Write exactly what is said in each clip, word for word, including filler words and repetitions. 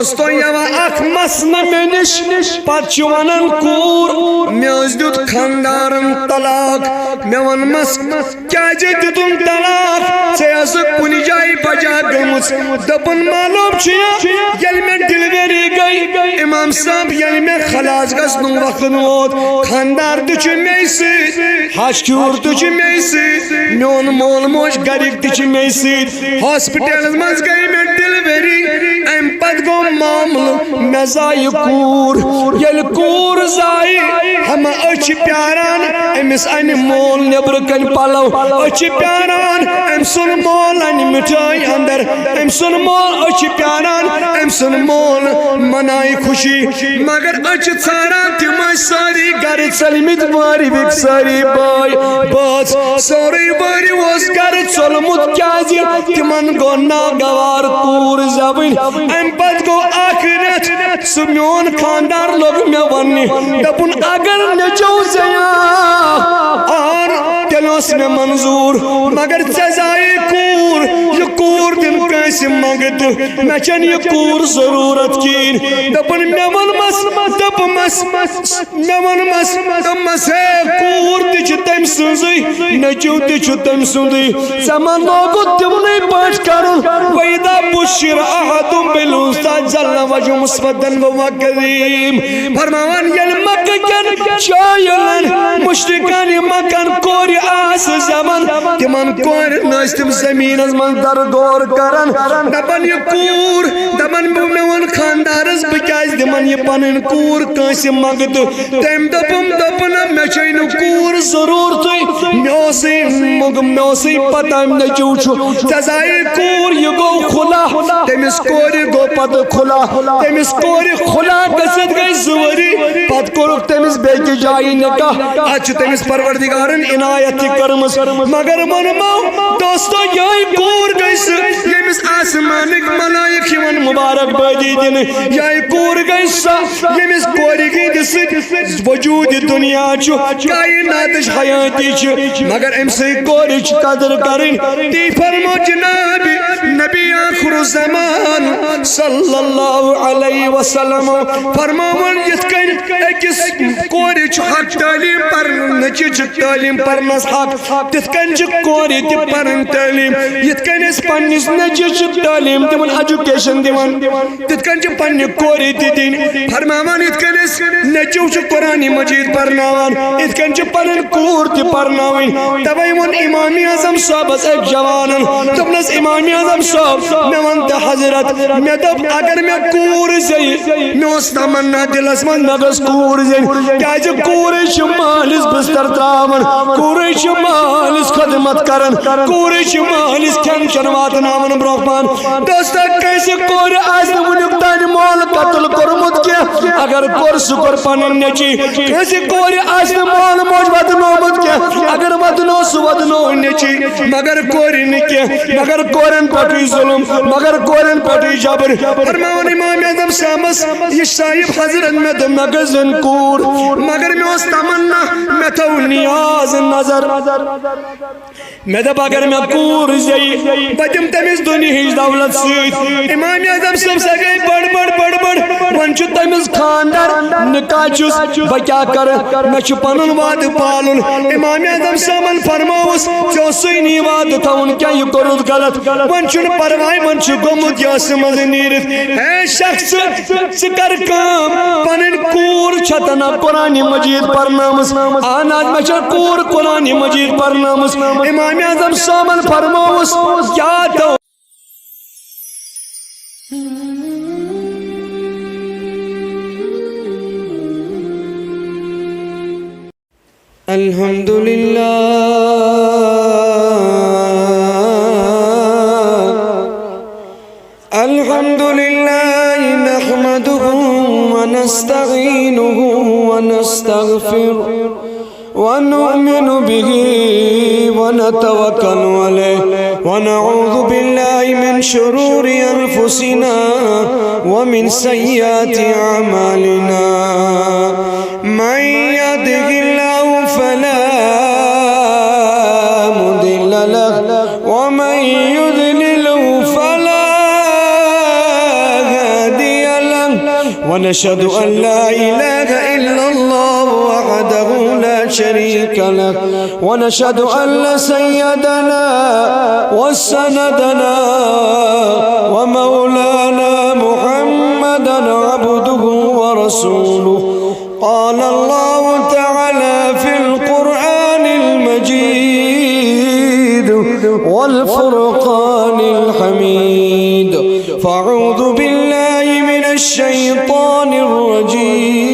دوستو، یوان اکھ مسنہٕ مےٚ نِش، پتہٕ چھُ ونان، کوٗر، مےٚ حظ دیُت خانٛدارن طلاق۔ مےٚ ووٚنمس، کیازِ دِتُن طلاق؟ ژےٚ ٲسٕکھ کُنہِ جایہِ بجا گٔمٕژ۔ دوٚپُن، معلوم چھُ یہِ، ییٚلہِ مےٚ ڈیلیوری گٔے، امام صٲب، ییٚلہِ مےٚ خلاص گژھنُک وقت ووت، خانٛدار تہِ چھُ مے سۭتۍ، ہَش کھیوٗر تہِ چھُ مے سۭتۍ، میون مول موج گرِکۍ تہِ چھِ مے سۭتۍ۔ ہاسپٹلس منٛز گٔے مےٚ ڈیلیوری، امہِ پتہٕ گوٚو معاملہٕ، مےٚ زایہِ کوٗر۔ ییٚلہِ کوٗر زایہِ، ہمہ أسۍ چھِ پیاران، أمِس انہِ مول نیٚبرٕ کنہِ پلو۔ أسۍ چھِ پیاران، أمۍ سُنٛد مول انہِ مِٹھٲے اندر۔ أمۍ سُنٛد مول، أسۍ چھِ پیاران، أمۍ سُنٛد مول منایہِ خوشی۔ مگر أسۍ چھِ ژھانڈان تِم ٲسۍ سٲری گرٕ ژٔلمٕتۍ، وارِ وِکۍ سٲری بٲے بٲژ، سورُے وارِ اوس گرٕ ژوٚلمُت۔ کیازِ؟ تِمن گوٚو ناگوار کوٗر زٮ۪وٕنۍ۔ امہِ پتہٕ گوٚو اکھ رٮ۪تھ، سُہ میون خانٛدار لوٚگ مےٚ وننہِ، دوٚپُن، اگر نیٚچو زٮ۪یا آن، تیٚلہِ اوس مےٚ منظوٗر، مگر ژےٚ زایہِ کوٗر، یہِ کوٗر دِن کٲنٛسہِ منٛگہٕ تہٕ مےٚ چھَنہٕ یہِ کوٗر ضروٗرت کِہیٖنۍ۔ دوٚپُن، مےٚ ووٚنمَس، دوٚپمَس، مےٚ ووٚنمَس، دوٚپمَس، ہے، کوٗر تہِ چھِ تٔمۍ سٕنٛزٕے، نیٚچِو تہِ چھُ تٔمۍ سُنٛدٕے، ژےٚ ما لوگُت تِمنٕے پٲٹھۍ کرُن؟ وَإِذَا بُشِّرَ أَحَدُهُمْ بِالْأُنْثَىٰ ظَلَّ وَجْهُهُ مُسْوَدًّا وَهُوَ كَظِيمٌ۔ فرماوان، ییٚلہِ مکہٕ کٮ۪ن جاہلن، مُشرِکانِ مکن کورِ آسہٕ زٮ۪وان، تِمن کورٮ۪ن ٲسۍ تِم زٔمیٖنس منٛز درگور کران، دپان، یہِ کوٗر، دپان، بہٕ، مےٚ ووٚن خانٛدارس، بہٕ کیازِ دِمن یہِ پنٕنۍ کوٗر کٲنٛسہِ منٛگہٕ تہٕ؟ تٔمۍ دوٚپُن، دوٚپُن، مےٚ چھے نہٕ کوٗر ضروٗرتٕے، مےٚ اوسُے مۄگ-، مےٚ اوسُے پتہ، مےٚ نیٚچو چھُ، ژےٚ زایہِ کوٗر، یہِ گوٚو خُلا، تٔمِس کورِ گوٚو پتہٕ خُلا، تٔمِس کورِ خُلا گٔژھِتھ گٔے زٕ ؤری، پتہٕ کوٚرُکھ تٔمِس بیٚکہِ جایہِ نکاح، اتھ چھِ تٔمِس پروردگارن عنایت تہِ کٔرمٕژ۔ مگر ووٚنمو، دوستو، یِہے کوٗر گٔے سۄ، ییٚمِس آسمانٕکۍ ملائک یِوان مبارک بٲدی دِنہٕ، یِہے کوٗر گٔے سۄ، ییٚمِس کورِ ہِنٛدِ سۭتۍ وجوٗدِ دُنیا چھُ، کائناتٕچ حیٲتی چھِ، مگر أمۍ سٕے کورِ چھِ قدٕر کَرٕنۍ۔ تی فرمو جناب نبی آخر الزمان صلی اللہ علیہ وسلم فرماوان، یِتھ کٔنۍ أکِس کورِ چھُ حق تعلیٖم پَرنَس، نیٚچوِس چھُ تعلیٖم پَرنَس حق، تِتھ کٔنۍ چھِ کورِ تہِ پَرٕنۍ تعلیٖم۔ یِتھ کٔنۍ أسۍ پنٛنِس نیٚچوِس چھِ تعلیٖم دِوان، ایجوکیشن دِوان، تِتھ کٔنۍ چھِ پننہِ کورِ تہِ دِنۍ۔ فرماوان یِتھ کٔنۍ أسۍ نیٚچو چھُ قرآن مجید پرناوان، یِتھ کٔنۍ چھِ پنٕنۍ کوٗر تہِ پرناوٕنۍ۔ توے ووٚن امام اعظم صٲبس أکۍ جوانن، دوٚپنس، امام اعظم صٲب، مےٚ وَن تہٕ حضرت، مےٚ دوٚپ، اگر مےٚ کوٗر زیٚیہِ، مےٚ اوس تمنا دِلس منٛز، مےٚ گٔژھ کوٗر زیٚنۍ، کیازِ کوٗرے چھِ مٲلِس بستر تراوان، کوٗرے چھِ مٲلِس خدمت کران، کوٗرے چھِ مٲلِس کھٮ۪ن چٮ۪ن واتناوان برونٛہہ پہن۔ دوستو، کٲنٛسہِ کورِ آسہِ نہٕ وُنیُک تام مول قتل کوٚرمُت کینٛہہ، اگر کوٚر، سُہ کوٚر پنُن نیٚچی۔ کٲنٛسہِ کورِ آسہِ نہٕ مول موج وَدنومُت کینٛہہ، اگر وَدنو، سُہ وَدنو نیٚچی۔ مگر کورِ نہٕ کینٛہہ، مگر کورٮ۪ن پٮ۪ٹھٕے ظُلُم، مگر کورٮ۪ن پٮ۪ٹھٕے جبر۔ فرماوان امام اعظم صٲبس، یہِ صاحب حضرت، مےٚ دوٚپ، مےٚ گٔژھ زن کوٗر، مگر مےٚ اوس تمنا، مےٚ تھوٚو نیاز نظر۔ مےٚ دوٚپ، اگر مےٚ کوٗر زیٚیہِ، بہٕ دِمہٕ تٔمِس دُنیہٕچ دولت سۭتۍ۔ امام اعظم صٲب سا گٔے بٔڑ بٔڑ بٔڑ بٔڑ۔ وۄنۍ چھُ تٔمِس خانٛدر، نکاح چھُس، بہٕ کیٛاہ کرٕ؟ مےٚ چھُ پنُن وعدٕ پالُن۔ امام اعظم صٲبن فرمووُس، ژےٚ اوسُے نہٕ یہِ وعدٕ تھاوُن کینٛہہ، یہِ کوٚرُتھ غلط۔ وۄنۍ چھُنہٕ پرواے، وۄنۍ چھُ گوٚمُت یٲسہٕ منٛزٕ نیٖرِتھ۔ ہے شخص، ژٕ کر کٲم، پنٕنۍ کوٗر چھےٚ تنہا قرآن مجید پرنٲومٕژ۔ اہن حظ، مےٚ چھےٚ کوٗر قرآن مجید پرنٲومٕژ۔ امام اعظم صٲبن فرمووُس، کیٛاہ تو؟ الحمد لله، الحمد لله نحمده ونستعينه ونستغفره ونؤمن به ونتوكل عليه ونعوذ بالله من شرور أنفسنا ومن سيئات أعمالنا. من يهده الله فلا مضل له ومن يضلله فلا هادي ونشهد أن لا إله إلا الله وحده لا شريك له، ونشهد أن سيدنا وسندنا ومولانا محمدا عبده ورسوله. قال الله تعالى في القرآن المجيد والفرقان الحميد، فأعوذ بالله من الشيطان الرجيم.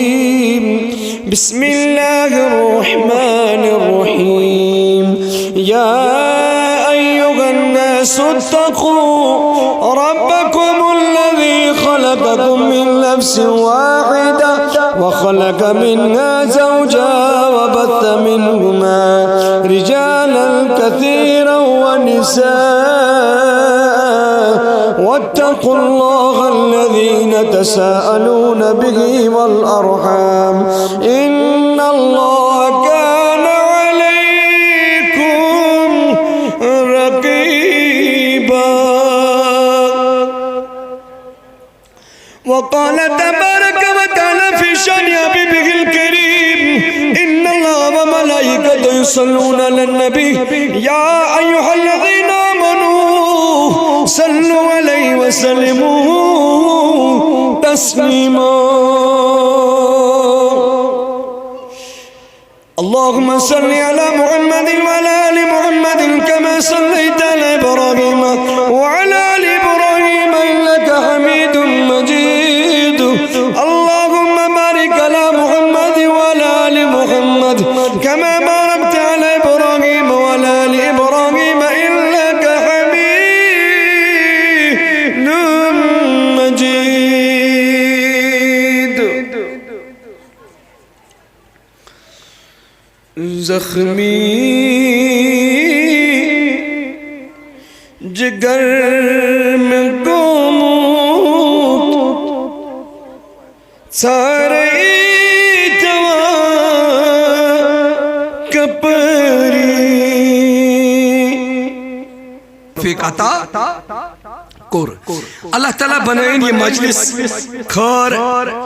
بسم الله الرحمن الرحيم. يا أيها الناس اتقوا ربكم الذي خلقكم من نفس واحدة وخلق منها زوجها وبث منهما رجالا كثيرا ونساء، واتقوا الله الذين تساءلون به والأرحام، إن الله كان عليكم رقيبا. وقال تبارك وتعالى في شأن حبيبه الكريم: إن الله وملائكته يصلون على النبي، يا أيها الذين آمنوا صلوا عليه وسلموا تسليما. اللهم صل على محمد وعلى آل محمد كما صليت على إبراهيم وعلى آل إبراهيم إنك حميد مجيد. اللهم بارك على محمد وعلى آل محمد كما باركت على إبراهيم وعلى آل إبراهيم إنك حميد مجيد. زخمی جگر مےٚ گوٚمُت ژھارے توان کپٲری۔ توفیق عطا کوٚر۔ اللہ تعالیٰ بنٲیِن یہِ مجلس خٲر،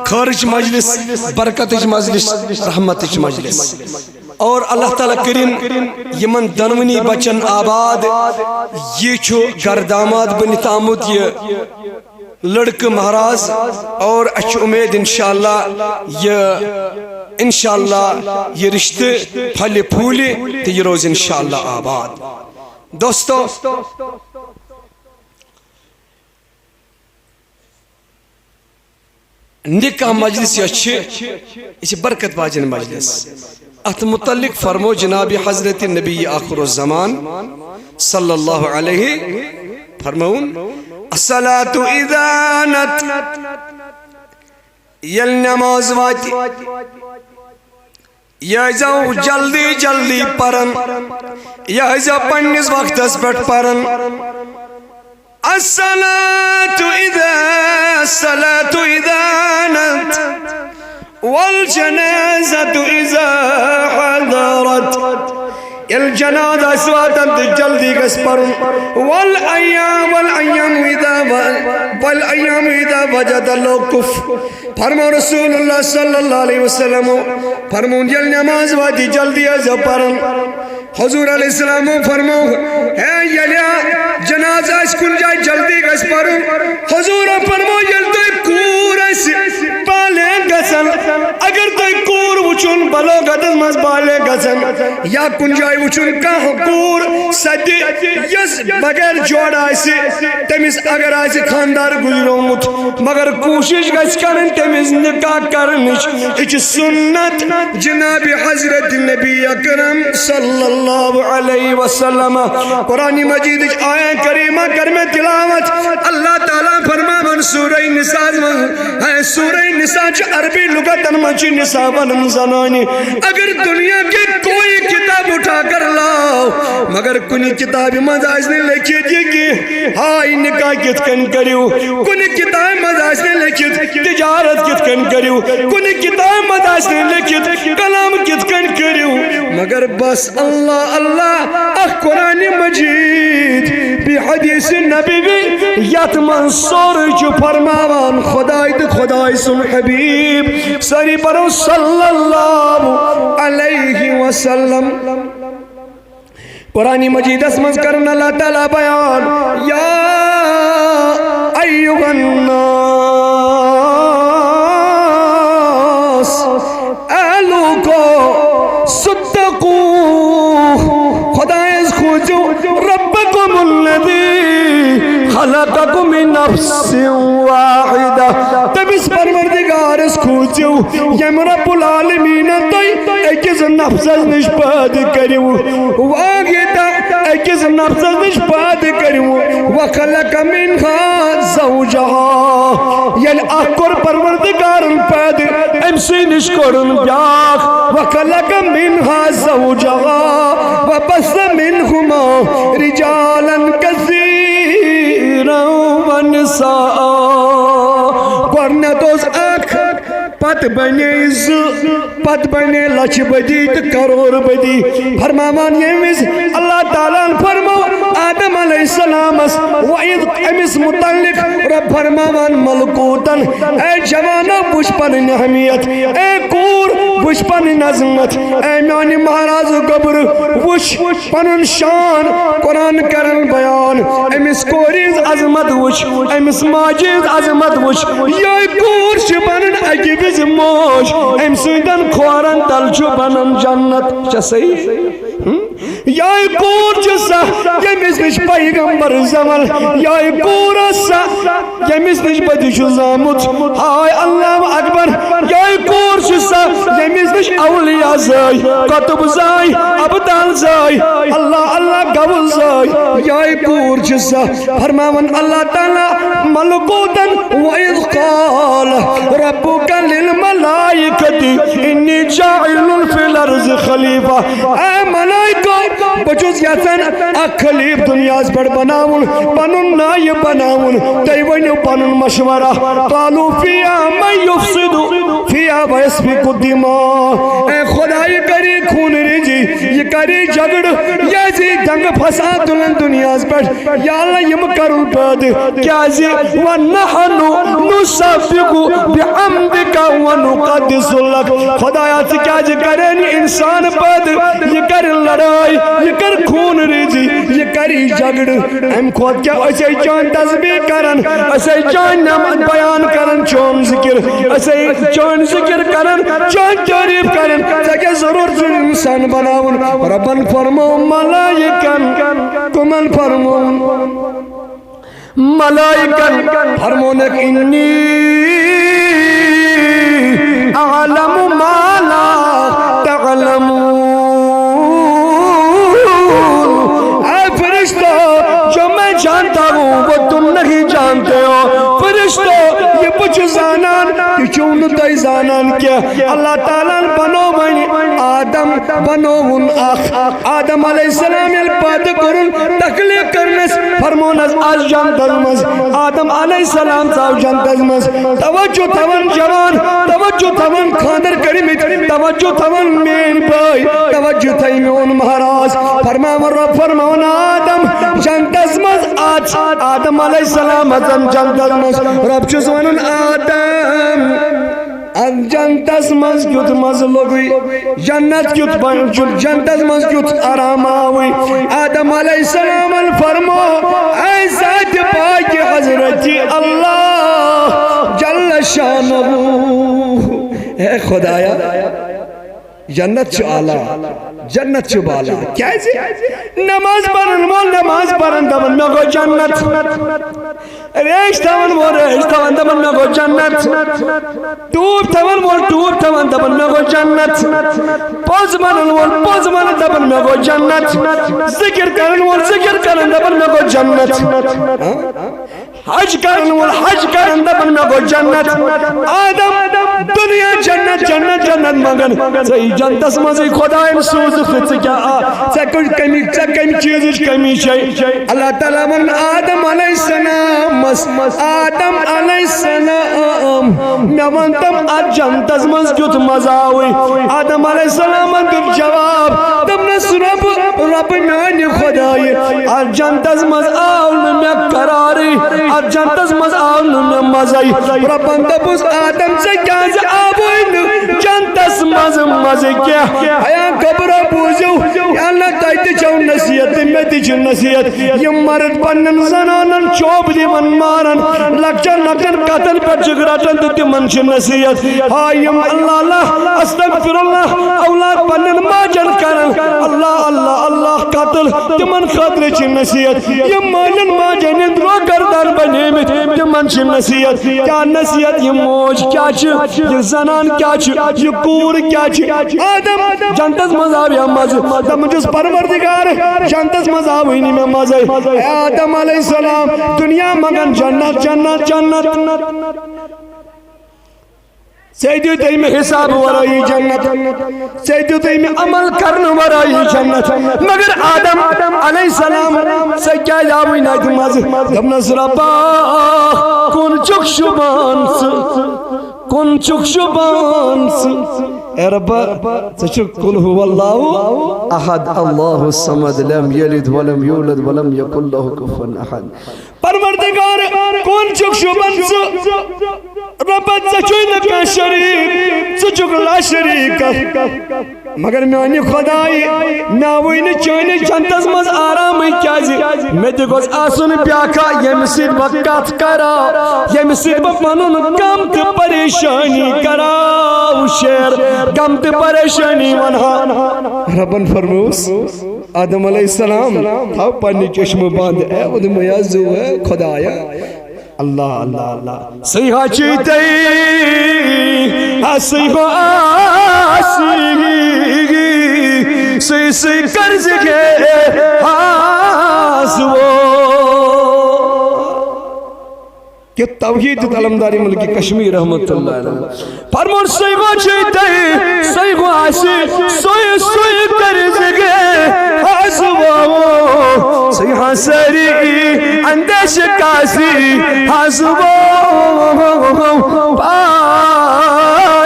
خٲرٕچ مجلس، برکتٕچ مجلس، رحمتٕچ مجلس۔ اور اللہ تعالیٰ کٔرِن یِمن دۄنوٕنی بچن آباد۔ یہِ چھُ گرٕ داماد بٔنِتھ آمُت یہِ لڑکہٕ مہراز۔ اور اَسہِ چھِ اُمید انشاءاللہ یہِ، انشاءاللہ یہِ رشتہٕ پھلہِ پھوٗلہِ تہٕ یہِ روزِ انشاءاللہ آباد۔ دوستو، نکاح مجلس یۄس چھِ، یہِ چھِ برکت واجٮ۪ن مجلس۔ اتھ متعلق فرمو جناب حضرت نبی آخر الزمان صلی اللہ علیہ فرمون: الصلاة اذا آنت، ییٚلہِ نماز واتہِ، یہِ ٲسۍزیو جلدی جلدی پران، یہِ ٲسۍزیو پننِس وقتس پٮ۪ٹھ پران۔ الصلاة اذا، الصلاة اذا آنت، والجنازة اذا حضرت۔ ییٚلہِ جنازٕ آسہِ واتان تہٕ جلدی گژھِ پرُن۔ والأيام، والأيام اذا و-، والأيام اذا وجد الوقوف۔ فرمو رسول اللہ صلی اللہ علیہ وسلم، فرمون ییٚلہِ نماز واتہِ جلدی ٲسۍزیو پران۔ حضور علیہ السلام فرمو، ہے ییٚلہِ جنازٕ آسہِ کُنہِ جایہِ جلدی گژھِ پرُن۔ حضور فرمو ییٚلہِ تۄہہِ کوٗر آسہِ بالغ گژھان، اگر تۄہہِ کوٗر وٕچھُن بلوغتس منٛز بالغ گژھان یا کُنہِ جایہِ وٕچھُن کانٛہہ کوٗر سۄ تہِ یۄس بغیر جوڑٕ آسہِ، تٔمِس اگر آسہِ خانٛدار گُزریومُت، مگر کوٗشِش گژھِ کرٕنۍ تٔمِس نکاح کرنٕچ۔ یہِ چھِ سُنت جناب حضرت نبی اکرم صلی اللہ علیہ وسلم۔ قرآن مجیدٕچ آیہ کریمہ کر مےٚ تلاوت۔ اللہ تعالیٰ فرماوان سورہ نساء منٛز، ہے سورہ نساء چھِ عربی لغتن منٛز چھِ نساء ونان زنانہِ۔ اگر دنیا کی کوئی کتاب اٹھا کر لاؤ، مگر کُنہِ کتابہِ منٛز آسہِ نہٕ لیکھِتھ یہِ کہِ ہاے نکاح کِتھ کٔنۍ کٔرِو۔ کُنہِ کتابہِ منٛز آسہِ نہٕ لیکھِتھ تجارت کِتھ کٔنۍ کٔرِو۔ کُنہِ کتابہِ منٛز آسہِ نہٕ لیکھِتھ کلام کِتھ کٔنۍ کٔرِو۔ مگر بس اللہ اللہ، اکھ قرآن مجید، بیٚیہِ حدیث نبوی، یتھ منٛز سورُے چھُ فرماوان خداے تہٕ خداے سُنٛد حبیب۔ سٲری پرو صلی اللہ علیہ وسلم۔ قرآن مجیدس منٛز کرن اللہ تعالیٰ بیان، یا ایھا الناس، اے لوکو، صدقوا، خدایس کھوژِو، ربکم الذی خلقکم من نفس واحدہ، تٔمِس پروردگارس کھوژِو، ییٚمۍ رب العالمین تۄہہِ أکِس نفسس نِش پٲدٕ کٔرِو، واحدہ، أکِس نفسس نِش پٲدٕ کٔرِو، وخلق منها زوجها، ییٚلہِ اکھ کوٚر پروردگارن پٲدٕ، أمۍ سٕے نِش کوٚرُن بیٛاکھ، وخلق منها زوجها وبث منهما رجالا كثيرا ونساء۔ گۄڈٕنٮ۪تھ اوس اکھ، پتہٕ بنے زٕ، پتہٕ بنے لچھ بدی تہٕ کرور بدی۔ فرماوان ییٚمہِ وِزِ اللہ تعالیٰ ہن فرمو آدم علیہ السلامس، وَإِذْ، أمِس متعلق رب فرماوان ملکوتن، اے جوانو وٕچھ پنٕنۍ اہمیت، اے کوٗر وٕچھ پنٕنۍ عظمت، اے میانہِ مہراز گوٚبرٕ وٕچھ پنُن شان۔ قرآن کرن بیان، أمِس کورِ ہٕنٛز عظمت وٕچھ، أمِس ماجہِ ہٕنٛز عظمت وٕچھ۔ یِہوٚے کوٗر چھِ بنان اَکہِ وِزِ موج، أمۍ سٕنٛدٮ۪ن کھورن تل چھُ بنان جنت۔ چھا صحیح؟ ہم؟ یِہوٚے کوٗر چھِ سۄ، ییٚمِس نِش پیغمبر زامل، یِہوٚے کوٗر ٲس سۄ، ییٚمِس نِش بہٕ تہِ چھُس زامُت۔ ہاے اللہ اکبر، یِہوٚے کوٗر چھِ سۄ، ییٚمِس نِش اولیاء زاے، قطب زاے، ابدال زاے، اللہ اللہ گوٚو زاے۔ یِہوٚے کوٗر چھِ سۄ۔ فرماوان اللہ تعالیٰ ملکوتن، وَإِذْ قَالَ رَبُّكَ لِلْمَلَائِكَةِ إِنِّي جَاعِلٌ فِي الْأَرْضِ خَلِيفَةً۔ اے ملائکو، بہٕ چھُس یژھان اکھ خلیفہٕ دُنیاہس پٮ۪ٹھ بناوُن، پنُن نایب بناوُن۔ تُہۍ ؤنِو پنُن مشورہ۔ قَالُوا فِيهَا مَن يُفْسِدُ فِيهَا وَيَسْفِكُ الدِّمَاءَ۔ اے خدا، یہِ کری خوٗن ریزی، یہِ کری جھگڑٕ، یہِ آسہِ دنگہٕ فساد تُلان دُنیاہس پٮ۪ٹھ۔ یا اللہ، یِم کرُن پٲدٕ، کیازِ؟ وَنَحْنُ نُسَبِّحُ بِحَمْدِكَ وَنُقَدِّسُ لَكَ۔ خدایا، ژٕ کیازِ کرن یہِ انسان پٲدٕ؟ یہِ کرِ لڑٲے، یہِ کرِ خوٗن ریزی، یہِ کرِ جھگڑٕ۔ امہِ کھۄتہٕ کیٛاہ؟ أسۍ ہے چٲنۍ تسبیح کران، أسۍ ہے چٲنۍ نعمت بیان کران، چون ذکر، أسۍ ہے چٲنۍ ذکر کران، چٲنۍ تعریف کران۔ ژےٚ کیٛاہ ضروٗرت چھُ انسان بناوُن؟ ربن فرمو ملائکن، کمن فرمون؟ ملائکن فرمونکھ، انی اعلم ما لا تعلمون۔ اے فرشتو، جو میں جانتا ہوں، وہ تم نہیں جانتے ہو۔ فرشتو، یہِ بہٕ چھُس زانان، تہِ چھِو نہٕ تُہۍ زانان کینٛہہ۔ اللہ تعالیٰ ہن بنوو وۄنۍ آدم، بنووُن اکھ۔ آدم علیہ السلام ییٚلہِ پٲدٕ کوٚرُن، تخلیق کٔرنس، فرمونس آز جنتس منٛز۔ آدم علیہ السلام ژاو جنتس منٛز۔ توجہ تھاوان جوان، توجہ تھاوان خاندر کٔرمٕتۍ، توجہ تھاوان میٲنۍ بٲے، توجہ تھاوِ میون مہراز۔ فرماوان رب، فرماوان آدم، جنتس منٛز اژ۔ آدم علیہ السلام اژن جنتس منٛز۔ رب چھُس ونان، آدم، اتھ جنتس منٛز کیُتھ مزٕ لوٚگُے، جنت کیُتھ بن-، جنتس منٛز کیُتھ آرام آوُے۔ آدم علیہ السلامن فرمو، اے ذات پاک حضرت اللہ جل شانہ، اے خدایا، جنت چھُ اعلیٰ، جنت چھُ بالا۔ کیازِ؟ نماز پرن وول نماز پرن دپان، مےٚ گوٚو جنت۔ ریش تھاون وول ریش تھاون دپان، مےٚ گوٚو جنت۔ ٹوٗپۍ تھاون وول ٹوٗپۍ تھاون دپان، مےٚ گوٚو جنت۔ پوٚز ونن وول پوٚز ونان دپان، مےٚ گوٚو جنت۔ ذکر کرن وول ذکر کران دپان، مےٚ گوٚو جنت۔ حج کرن وول حج کران دپان، مےٚ گوٚو جنت۔ آدم، دُنیا جنت، جنت، جنت منگان۔ ژےٚ یی جنتس منٛزٕے خداین سوٗزُکھ، ژٕ کیٛاہ آ-، ژےٚ کُس کمی، ژےٚ کمہِ چیٖزٕچ کمی چھے؟ اللہ تعالیٰ ونان، آدم علیہ السلامس، آدم علیہ السلام، مےٚ وَن تم، اتھ جنتس منٛز کیُتھ مزٕ آوٕے؟ آدم علیہ السلامن دیُت جواب، دوٚپنس، رۄب، رۄب میانہِ خۄدایہِ، اتھ جنتس منٛز آو نہٕ مےٚ قرارٕے، اتھ جنتس منٛز آو نہٕ مےٚ مزے۔ رۄبن دوٚپُس، آدم، ژےٚ کیازِ آوٕے نہٕ جنتس منٛز مزٕ کینٛہہ؟ اے گوٚبرو، بوٗزِو، یا نہ تۄہہِ تہِ چھو نصیحت تہٕ مےٚ تہِ چھِ نصیحت۔ یِم مرد پننٮ۪ن زنانن چوب دِوان، ماران، لۄکچن لۄکچن کتھن پٮ۪ٹھ چھِکھ رٹان تہٕ تِمن چھِ نصیحت۔ ہاے یِم، اللہ اللہ، استغفر اللہ، اولاد پننٮ۪ن ماجن کران، اللہ اللہ اللہ قتل، تِمن خٲطرٕ چھِ نصیحت۔ یِم مٲلٮ۪ن ماجن ہٕنٛدۍ روگردان بنیمٕتۍ، تِمن چھِ نصیحت۔ کیٛاہ نصیحت؟ یہِ موج کیٛاہ چھِ؟ یہِ زنان کیٛاہ چھِ؟ یہِ کوٗر کیٛاہ چھِ؟ آدم جنتس منٛز آو یا مزٕ؟ دپان چھُس، پروردگار، جنتس منٛز آوٕے نہٕ مےٚ مزے۔ اے آدم علیہ السلام، دنیا منٛگن جنت، جنت، جنت۔ ژےٚ دیُت أمۍ حساب ورٲیی جنت، ژےٚ دیُت أمۍ عمل کرنہٕ ورٲیی جنت۔ مگر آدم علیہ السلام، ژےٚ کیٛازِ آوٕے نہٕ اتہِ مزٕ؟ دوٚپنس، رۄبا، کُن چھُکھ شوٗبان ژٕ؟ کُن چھُکھ شوٗبان ژٕ؟ اے رۄبا، ژٕ چھُکھ قل هو اللہ احد، اللہ الصمد، لم یلد ولم یولد ولم یکن لہ کفوا احد۔ پروردگار، کُن چھُکھ شوٗبان ژٕ؟ رۄبا، ژےٚ چھُے نہٕ کانٛہہ شریٖک، ژٕ چھُکھ لا شریٖک۔ مگر میانہِ خۄدایہِ، مےٚ آوٕے نہٕ چٲنِس جنتس منٛز آرامٕے۔ کیٛازِ؟ مےٚ تہِ گوٚژھ آسُن بیٛاکھا، ییٚمہِ سۭتۍ بہٕ کتھ کرا، ییٚمہِ سۭتۍ بہٕ پنُن غم تہٕ پریشٲنی کرا شیر، غم تہٕ پریشٲنی ونہا۔ رۄبن فرمووُس، آدم علیہ السلام، تھاو پننہِ چشمہٕ بند۔ اے ودِ میا زو، اے خدایا۔ اللہ، اللہ، اللہ۔ سیحا چیتے، آ سیحا آسی، سی سی قرض گے آس وہ۔ کہ توحید دیُت علمدار ملک کشمیر رحمت اللہ علیہ۔ فرمون سُے گوٚو چھُے تۄہہِ، سُے گوٚو آسہِ، سُے، سُے قرض گے آز وہ۔ سُے ہاں سٲری اندیش کاسی آز وہ۔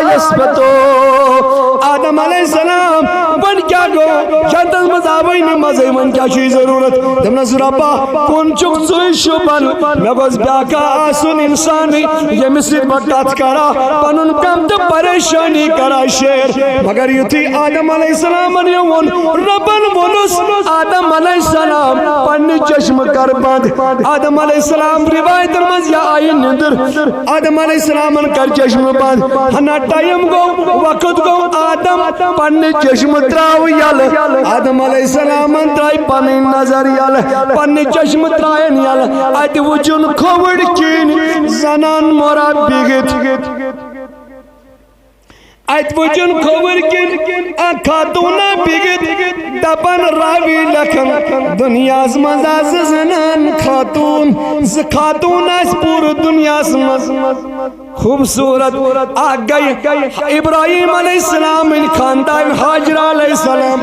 پایس پتو آدم علیہ السلام، وۄنۍ کیٛاہ گوٚو؟ جنتس منٛز آوٕے نہٕ مزے، وۄنۍ کیٛاہ چھُے ضروٗرت؟ دوٚپنس، رۄبا، کُن چھُکھ ژٕے شوٗبان؟ مےٚ گوٚژھ بیٛاکھا آسُن اِنسانٕے، ییٚمِس سۭتۍ بہٕ کتھ کرا، پنُن غم تہٕ پریشٲنی کرا شیر۔ مگر یُتھُے آدم علیہ السلامن یہِ ووٚن، رۄبن ووٚنُس، آدم علیہ السلام، پننہِ چشمہٕ کر بند۔ آدم علیہ السلام، روایتن منٛز یہِ آیہِ نِندٕر۔ آدم علیہ السلامن کر چشمہٕ بند۔ ہنا ٹائم گوٚو، وقت گوٚو، آدم پننہِ چشمہٕ تراو یلہٕ۔ آدم علیہ السلامن ترایہِ پنٕنۍ نظر یلہٕ، پننہِ چشمہٕ ترایَن یلہٕ۔ اتہِ وُچھُن کھووُر کِنۍ زنان مورا بِہِتھ۔ اتہِ وُچھُن کھووُر کِنۍ اکھ خاتوٗنا بِہِتھ۔ دپان راوی لیکھان، دُنیاہس منٛز آسہٕ زنان خاتوٗن، زٕ خاتوٗن آسہٕ پوٗرٕ دُنیاہس منٛز۔ خوٗبصوٗرت اکھ گٔے ابراہیم علیہ السلام ہٕنٛدۍ خاندان، ہاجرہ علیہ السلام۔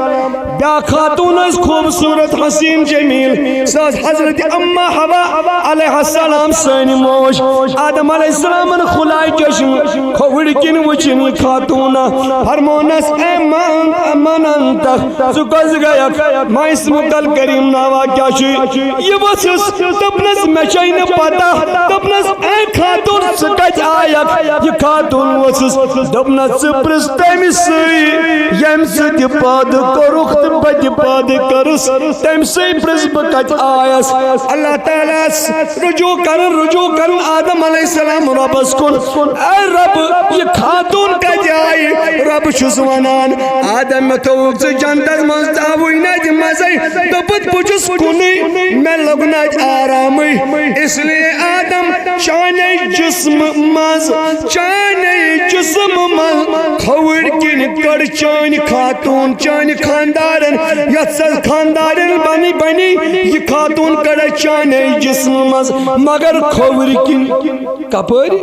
بیٛاکھ خاتوٗن ٲس خوٗبصوٗرت، حسیٖن، جمیٖل، سۄ ٲس حضرت اما حوا علیہ السلام، سٲنۍ موج۔ آدم علیہ السلامن خلایہِ چشم کھووُر کِنۍ وُچھِن یہِ خاتوٗنا۔ فرمونس، اے من، من انت؟ ژٕ کۄس گٔیکھ؟ ما اسمک الکریم ناوا کیٛاہ چھُے؟ یہِ ؤژھٕس، دوٚپنس، مےٚ چھے نہٕ پتہ۔ دوٚپنس، اے خاتون، ژٕ کتہِ آیکھ؟ یہِ خاتون ؤژھٕس۔ دوٚپنس، ژٕ پرٛژھ تٔمۍ سٕے، ییٚمۍ ژٕ تہِ پٲدٕ کوٚرُکھ تہٕ بہٕ تہِ پٲدٕ کٔرٕس، تٔمۍ سٕے پرٛژھ بہٕ کتہِ آیس۔ اللہ تعالیٰ ہس رجوع کران، رجوع کران آدم علیہ السلام رۄبس کُن۔ اے رۄب، یہِ خاتون کتہِ آیہِ؟ رۄب چھُس ونان، آدم، مےٚ تھووُکھ ژٕ جنتس منٛز، ژٕ آوُے نہٕ اتہِ مزے۔ دوٚپُتھ، بہٕ چھُس کُنُے، مےٚ لوٚگ نہٕ اتہِ آرامٕے۔ اس لیے آدم، چانے جسم منٛز، چانے جسم منٛز کھووُر کِنۍ کٔڑ چٲنۍ خاتون، چٲنۍ خاندارن، یتھ سا خاندارن بنی بنی، یہِ خاتون کٔڑ چانے جسم منٛز، مگر کھووُر کِنۍ۔ کپٲرۍ؟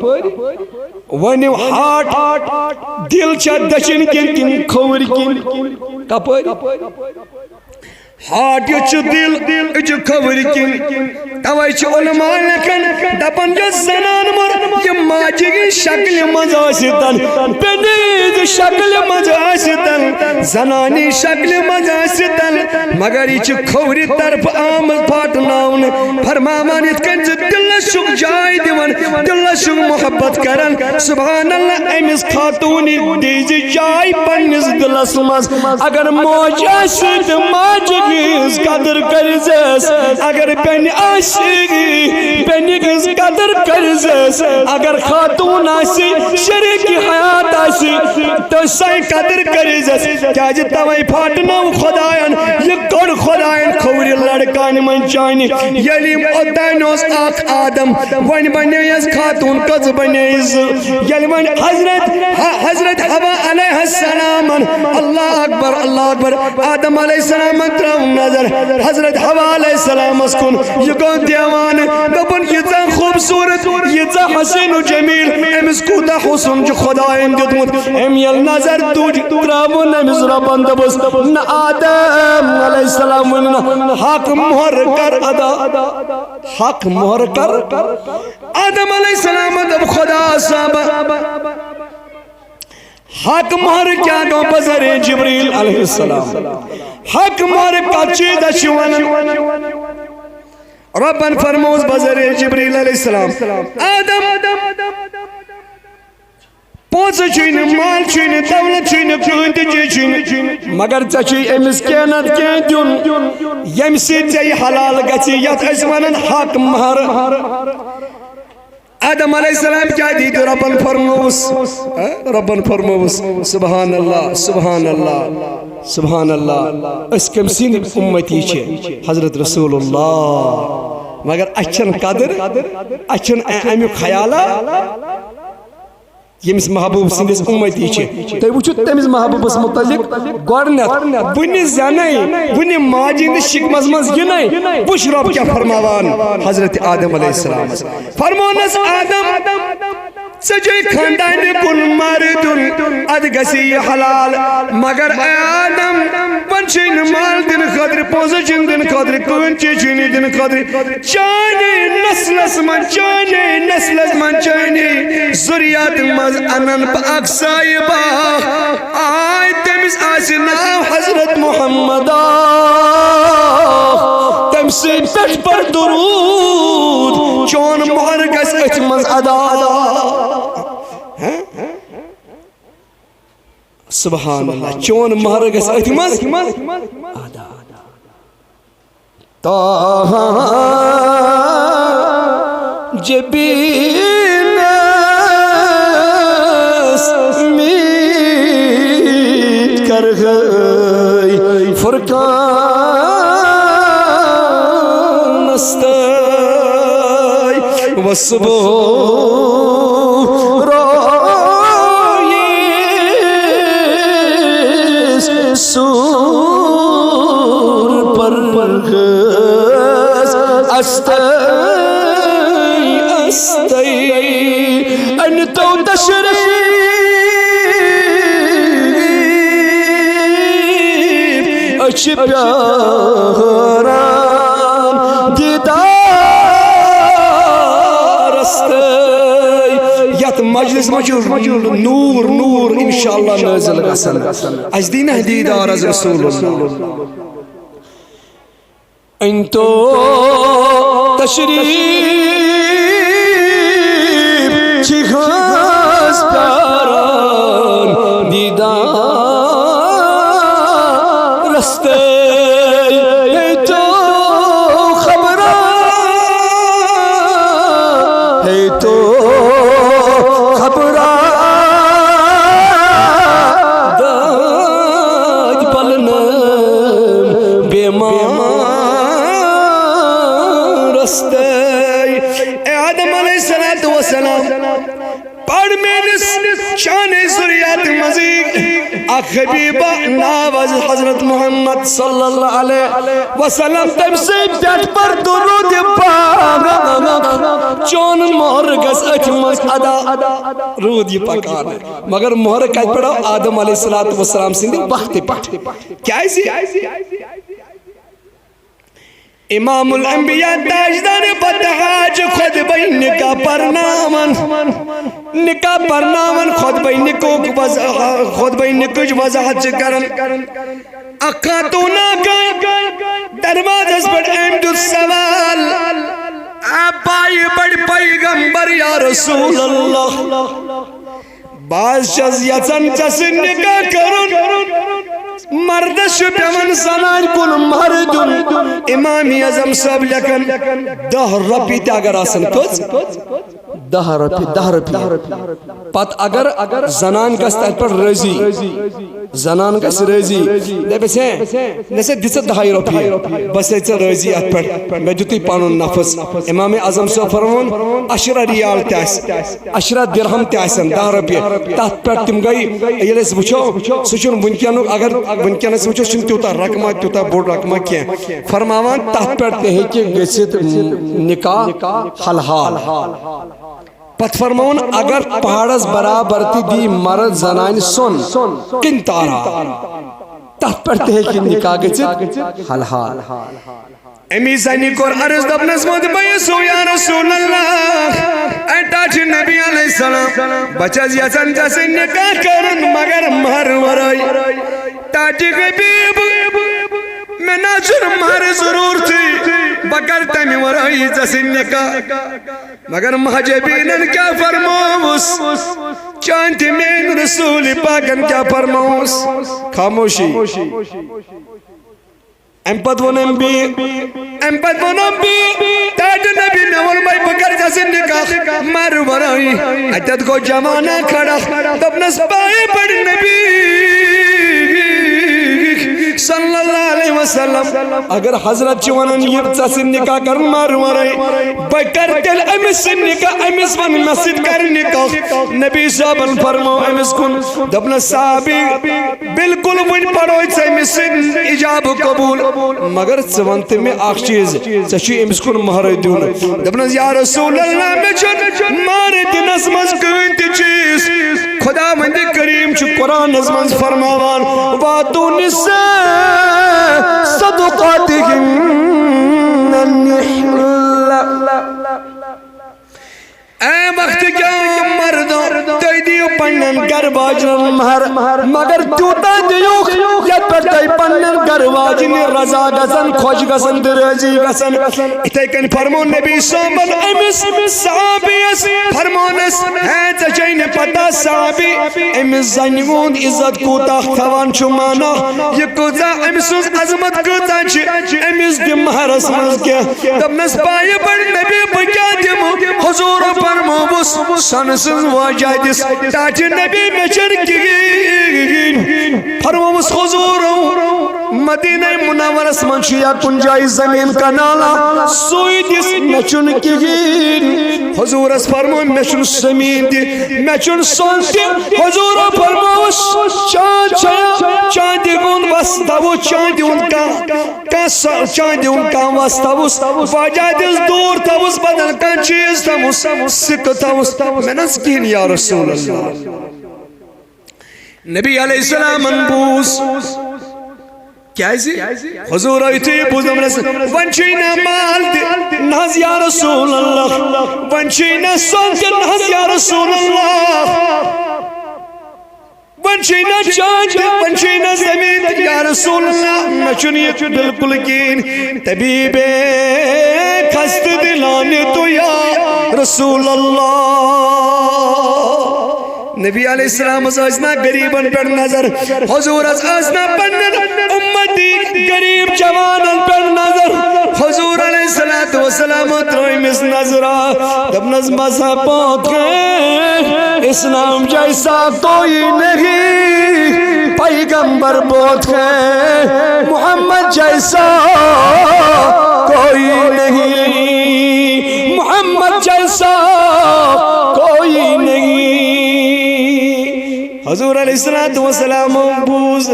ؤنِو، ہارٹ، دِل چھا دٔچھِنۍ کِنۍ کِنۍ کھووُر کِنۍ؟ کپٲرۍ؟ ہارٹ، یہِ چھُ دِل، یہِ چھُ کھوٕرۍ کِنۍ۔ توے چھِ علماء لیکھان، دپان، یۄس زنان مٔر، یہِ ماجہِ ہٕنٛز شکلہِ منٛز ٲسِتن، بیٚنہِ ہٕنٛزِ شکلہِ منٛز ٲسِتن، زنانی شکلہِ منٛز ٲسِتن، مگر یہِ چھِ کھوورِ طرفہٕ آمٕژ پھاٹناونہٕ۔ فرماوان یِتھ کٔنۍ زِ دِلس چھُکھ جاے دِوان، دِلس چھُکھ محبت کران۔ سبحان اللہ، أمِس خاتوٗنہِ دیٖزِ جاے پننِس دِلس منٛز۔ اگر موج آسہِ تہٕ ماجہِ ہٕنٛز قدر کٔرزٮ۪س، اگر بیٚنہِ آسہِ، بیٚنہِ ہٕنٛز قدر کٔرزٮ۪س، اگر خاتوٗن آسہِ، شریٖک حیات آسہِ، تہٕ سۄے قدر کٔرزٮ۪س۔ کیازِ توے پھاٹنٲو خدایَن، یہِ کوٚڑ خدایَن کھوورِ لڑکانہِ منٛز چانہِ۔ ییٚلہِ یِم اوٚتام اوس اکھ آدم، وۄنۍ بنے یَس خاتوٗن، کٔژ بنے زٕ؟ ییٚلہِ وۄنۍ حضرت، ح-، حضرت حوا علیہ السلامن، اللہ اکبر، اللہ اکبر، آدم علیہ السلامن ترٲو نظر حضرت حوا علیہ السلامس کُن، یہِ گوٚو دیوانہٕ۔ دوٚپُن، ییٖژاہ خوٗبصوٗرت، ییٖژاہ حسین و جمیل، أمِس کوٗتاہ حسن چھُ خدایَن دیُتمُت۔ أمۍ ییٚلہِ نظر تُج، ترٛاوُن أمِس رۄبَن، دوٚپُس، نہ آدم علیہ السلام، ؤنۍ نہ، حق مۄہر کر ادا، حق مۄہر کر۔ آدم علیہ السلام دوٚپ، خدا صٲب، حق مۄہر کیٛاہ گوٚو بذریعہ جبریل علیہ السلام؟ حق مۄہر کتھ چیٖزس چھِ ونان؟ رۄبن فرمووُس بذریعہ جبریل علیہ السلام، آدم، پونٛسہٕ چھُے نہٕ، مال چھُے نہٕ، دولت چھُے نہٕ، کٕہٕنۍ تہِ چیٖز چھُے نہٕ، مگر ژےٚ چھُے أمِس کینٛہہ نتہٕ کینٛہہ دیُن، ییٚمہِ سۭتۍ ژےٚ یہِ حلال گژھِ، یتھ أسۍ ونان حق مہر۔ آدم علیہ السلام کیٛاہ دِتھ رۄبن فرمووُس؟ ہہ؟ رۄبن فرمووُس، سبحان اللہ، سبحان اللہ، سبحان اللہ۔ أسۍ کٔمۍ سٕنٛدۍ اُمتی چھِ؟ حضرت رسول اللہ۔ مگر اَسہِ چھَنہٕ قدر، اَسہِ چھُنہٕ اَ-، اَمیُک خیالہ، ییٚمِس محبوب سٕنٛدِس اُمتی چھِ۔ تُہۍ وٕچھِو تٔمِس محبوبس مُتعلق گۄڈٕنٮ۪تھ، وٕنہِ زٮ۪نَے، وٕنہِ ماجہِ ہِنٛدِس شِکمَس منٛز یِنَے، وٕچھ رۄب کیٛاہ فرماوان حضرت آدم علیہ السلامس۔ فرمونس، آدم، ژےٚ چھے خاندانہِ کُن مارٕ دیُن، ادٕ گژھِ یہِ حلال۔ مگر اے آدم، وۄنۍ چھُے نہٕ مال دِنہٕ خٲطرٕ، پونٛسہٕ چھِنہٕ دِنہٕ خٲطرٕ، کٕہٕنۍ چیٖز چھُے نہٕ دِنہٕ خٲطرٕ۔ چانے نسلس منٛز، چانے نسلس منٛز، چانے ذُریات منٛز انن بہٕ اکھ صاحبہ۔ آے تٔمِس آسہِ ناو حضرت محمد۔ تٔمۍ سٕے پٮ۪ٹھ پر درود، چون مہر گژھِ أتھۍ منٛز ادا۔ سبحان اللہ، چون مہر گژھِ أتھۍ منٛز ادا۔ طه جبینس میٖٹھۍ کرہَے فرقانس تام۔ وصبح رویس سور پرغز استئی استئی، ان تو تشریف اچھ پیاران دیدار استئی۔ یتھ مجلس منٛز چھُ نور، نور انشاءاللہ نازل گژھان۔ اسہِ دی نہ دیدار از رسول اللہ۔ ان تو تشریف چھ خاص پیاران دیدار رستے۔ ہے تو خبرا، ہے تو خبرا، داد پلن بیمار رستے۔ اے آدم علیہ الصلوۃ والسلام، پڑھ میٲنِس چانہِ ذُریات منٛزٕے اکھ حبیبہ ناو از حضرت محمد صلی اللہ علیہ وسلم، تٔمۍ سٕے پٮ۪ٹھ پر درود پاک۔ چون مہر گژھِ أتھۍ منٛز ادا۔ روٗد یہِ پکان، مگر مہر کتہِ پٮ۪ٹھ آو؟ آدم علیہ الصلوۃ والسلام سٕنٛدِ وقتہٕ پٮ۪ٹھ۔ کیازِ؟ امام الانبیاء تاجدار پتہ حاج خطبہ نکاح پرناون۔ نکاح پرناون، خطبہ نکاح وض-، خطبہ نکاح وضاحت چھ کران۔ اکھ خاتون آکا دروازس پٮ۪ٹھ، أمۍ دیُت سوال، اے پایہِ بٔڑۍ پیغمبر، یا رسول اللہ، بہٕ حظ چھَس یژھان ژےٚ سۭتۍ نکاح کرُن۔ مردس چھُ پٮ۪وان زنانہِ کُن مہر دیُن۔ امام اعظم صٲب لیکھان، دَہ رۄپیہِ تہِ اگر آسن، کٔژ؟ دَہ رۄپیہِ، دَہ رۄپیہِ۔ پتہٕ اگر زنان گژھِ تتھ پٮ۪ٹھ رٲضی، زنان گژھِ رٲضی، دپٮ۪س، ہے، نہ سا، دِ ژٕ دَہے رۄپیہِ، بس ہے ژےٚ رٲضی اتھ پٮ۪ٹھ، مےٚ دیُتُے پنُن نفس۔ امام اعظم صٲب فرماوان، عشرہ ریال تہِ آسہِ، عشرہ درہم تہِ آسن، دَہ رۄپیہِ۔ تتھ پٮ۪ٹھ تِم گٔے، ییٚلہِ أسۍ وٕچھو، سُہ چھُنہٕ وٕنکیٚنُک، اگر وٕنکیٚنس وٕچھو، سُہ چھُنہٕ تیوٗتاہ رقمہ، تیوٗتاہ بوٚڑ رقمہ کینٛہہ۔ فرماوان، تتھ پٮ۪ٹھ تہِ ہیٚکہِ گٔژھِتھ نکاح حلحال۔ پتہٕ فرماوُن، اگر پہاڑس برابر تہِ دی مرد زنانہِ سۄن قنطارا، تتھ پٮ۪ٹھ تہِ ہیٚکہِ نکاح گٔژھِتھ حلحال۔ امی زنہِ کوٚر عرض، دوٚپنس، ووٚن بہٕ یسو یا رسول اللہ، اے ٹاٹھہِ نبی علیہ السلام، بہٕ چھَس یژھان ژےٚ سۭتۍ نکاح کرُن، مگر مہر ورٲے۔ ٹاٹھہِ حبیب، مےٚ نہ چھُنہٕ مہر ضروٗرتھٕے، بہٕ کرٕ تمہِ ورٲے ژےٚ سۭتۍ نکاح۔ مگر مہجبینن کیٛاہ فرمووُس؟ چانہِ تہِ میٛانہِ رسول پاکن کیٛاہ فرمووُس؟ خاموشی۔ امہِ پتہٕ ووٚن أمۍ بیٚیہِ، امہِ پتہٕ ووٚن أمۍ بیٚیہِ، ٹاٹھہِ نبی، مےٚ ووٚن، بہٕ کرٕ ژےٚ سۭتۍ نکاح مہر ورٲے۔ اتٮ۪تھ گوٚو جوانا کھڑا، دوٚپنس، پایہِ پٮ۪ٹھ نبی صلی اللہ علیہ وسلم، اگر حضرت چھِ ونان، یہِ ژےٚ سۭتۍ نکاح کرُن مہر ورٲے، بہٕ کرٕ تیٚلہِ أمِس سۭتۍ نکاح، أمِس ون، مےٚ سۭتۍ کر نکاح۔ نبی صٲبن فرموو أمِس کُن، دوٚپنس، صحابی، بالکل وۄنۍ پرو ژےٚ أمِس سۭتۍ اجابہٕ قبول، مگر ژٕ وَن تہٕ مےٚ اکھ چیٖز، ژےٚ چھُے أمِس کُن مہرٕے دیُن۔ دوٚپنَس، یا رسول اللہ، مےٚ چھُنہٕ مہرٕ دِنَس منٛز کٕہٕنۍ تہِ چیٖز۔ خداوندِ کریم چھُ قرآنَس منٛز فرماوان، وآتوا النساء صدقاتهن نحلة۔ اے وقت کیو مردو، تُہۍ دِیِو پننٮ۪ن گرٕ واجنٮ۪ن مہر، مگر تیوٗتاہ دِیِو یتھ پٮ۪ٹھ تُہۍ پننٮ۪ن گرٕ واجنہِ رضا گژھن، خۄش گژھن تہٕ رٲضی گژھن۔ یِتھے کٔنۍ فرموو نبی صٲبن أمِس صحابیس، فرمونس، ہے، ژےٚ چھے نہٕ پتہ صحابی، أمِس زنہِ ہُنٛد عزت کوٗتاہ تھاوان چھُ مانا، یہِ کۭژاہ أمۍ سٕنٛز عظمت کۭژاہ چھِ، أمِس دِ مہرس منٛز کینٛہہ۔ دوٚپنس، پایہِ پٮ۪ٹھ نبی، بہٕ کیٛاہ دِمہٕ؟ حضوٗرو فرمووُس، سۄنہٕ سٕنٛز واجہ دِس۔ ٹاٹھہِ نبی، مےٚ چھَنہٕ کِہیٖنۍ۔ فرمووُس حضوٗرو، مدینہ منورس منٛز چھُ یا کُنہِ جایہِ زٔمیٖن کنالا، سُے دِس، مےٚ چھُنہٕ کِہیٖنۍ۔ حضوٗرس فرموو، مےٚ چھُنہٕ زٔمیٖن تہِ، مےٚ چھُنہٕ سۄن تہِ۔ حضوٗرو فرمووُس، چاند چھا؟ چاندِ ہُنٛد وس دَوُس، چاندِ ہُنٛد کانٛہہ، کانٛہہ سۄ، چاندِ ہُنٛد کانٛہہ وس تھاوُس، واجہ دِس دوٗر تھاوُس، بدل کانٛہہ چیٖز تھاوُس، سِکہٕ تھاوُس، مےٚ نہ حظ کِہیٖنۍ یا رسول اللہ۔ نبی علیہ السلامن بوٗز۔ کیازِ؟ حضوٗر یُتھُے بوٗز، دوٚپنس، وۄنۍ چھُے نہ مال تہِ نہ حظ یا رسول اللہ، وۄنۍ چھُے نہ سۄن تہِ نہ حظ یا رسول اللہ، وۄنۍ چھُے نہ چاند تہِ، وۄنۍ چھُے نہ زمین تہِ یا رسول اللہ، مےٚ چھُنہٕ یہِ بالکل کِہیٖنۍ۔ طبیب خستہ دلان تو یا رسول اللہ۔ نبی علیہ السلام ٲس نہ غریبن پٮ۪ٹھ نظر، حضوٗرس ٲس نہ پننٮ۪ن امتی غریب جوانن پٮ۪ٹھ نظر۔ حضوٗر علیہ الصلوۃ والسلام ترٲومِس نظرا، دوٚپنس، بس بہت ہے، اسلام جیسا کوئی نہیں، پیغمبر بہت ہے، محمد جیسا کوئی نہیں، محمد جیسا کوئی نہیں۔ حضوٗر علیہ الصلوۃ والسلام بوٗز،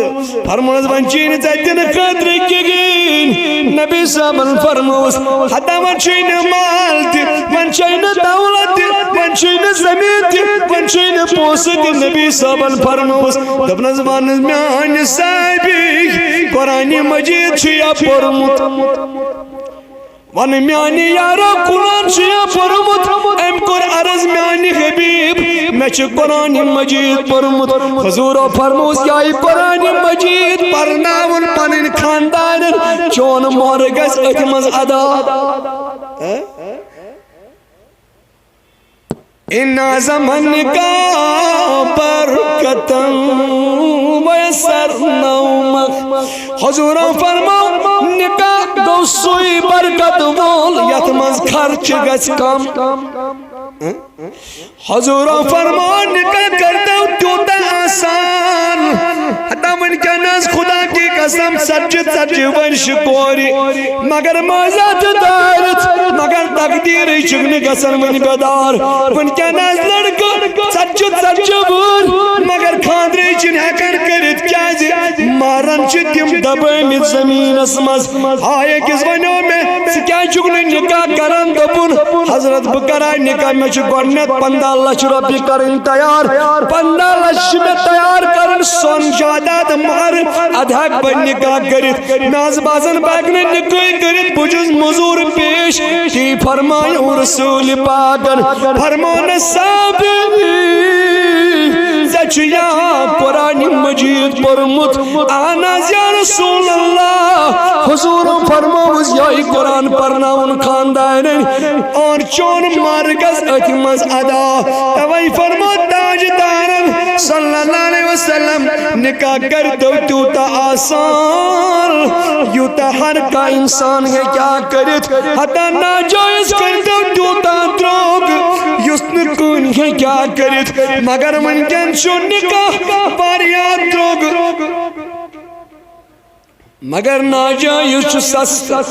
فرمووُس، وۄنۍ چھُے نہٕ ژےٚ دِنہٕ خٲطرٕ کِہیٖنۍ۔ نبی صٲبن فرمووُس، ہتا وۄنۍ چھُے نہٕ مال تہِ، وۄنۍ چھے نہٕ دولت تہِ، وۄنۍ چھُے نہٕ زمین تہِ، وۄنۍ چھُے نہٕ پونٛسہٕ تہِ۔ نبی صٲبن فرمووُس، دوٚپنس، وَن میانہِ صاحبی، قرآنِ مجیٖد چھُ یا پوٚرمُت؟ ون میانہِ یارو، قرآن چھُ یا پوٚرمُت؟ أمۍ کوٚر عرض، میانہِ حبیب، مےٚ چھُ قرآن مجید پوٚرمُت۔ حضورو فرمووُس، یہِ قرآن مجید پرناوُن پنٕنۍ خاندارن، چون مہر گژھِ أتھۍ منٛز ادا۔ ان اعظم النکاح برکتاً ویسر نومک۔ حضورو فرموو، نکاح گوٚو سُے برکت وول یتھ منٛز خرچہٕ گژھِ کم۔ حضورو فرموو، نکاح کٔرۍتو تیوٗتاہ آسان۔ ہتا وٕنکیٚن آز خدا کی قسم ژتجی ژتجی ؤرشہِ کورِ، مگر مٲنٛزِ تہِ دٲرِتھ، مگر تقدیٖرٕے چھُکھ نہٕ گژھان وٕنہِ بیدار۔ وٕنکیٚن آز لڑکہٕ ژتجی ژتجی وُہُر، مگر خانٛدرٕے چھِنہٕ ہٮ۪کان کٔرِتھ۔ کیازِ؟ مہرن چھِ تِم دبٲومٕتۍ زٔمیٖنس منٛز۔ آ، أکِس ونیو مےٚ، ژٕ کیازِ چھُکھ نہٕ نکاح کران؟ دوٚپُن، حضرت، بہٕ کرا نکاح، مےٚ چھُ گۄڈٕنٮ۪تھ پنٛداہ لچھ رۄپیہِ کرٕنۍ تیار، پنٛداہ لچھ چھِ مےٚ تیار کرٕنۍ، سۄن جاداد مہر، ادٕ ہٮ۪کہٕ بہٕ نکاح کٔرِتھ۔ مےٚ حظ باسان بہٕ ہٮ۪کہٕ نہٕ نکاح کٔرِتھ، بہٕ چھُس مٔزوٗر پیش۔ تی فرمایو رسول پاکن، فرموونس، صحابی، ژےٚ چھُ یا قرآن مجید پوٚرمُت؟ اہن حظ یا رسول اللہ۔ حضورو فرمووُس، یہِ قرآن پرناوُن خاندارن اور چون مہر گژھِ أتھۍ منٛز ادا۔ توے فرموو تاجدارن صلی اللہ علیہ وسلم، نکاح کٔرۍتو تیوٗتاہ آسان، یوٗتاہ ہر کانٛہہ انسان ہیٚکہِ ہا کٔرِتھ۔ ہتا ناجٲیز کٔرۍتو تیوٗتاہ درٛوگ، یُس نہٕ کٕہٕنۍ ہیٚکہِ ہا کٔرِتھ۔ مگر وٕنکیٚن چھُ نکاح واریاہ درٛوگ، مگر ناجٲیز چھُ سستہٕ۔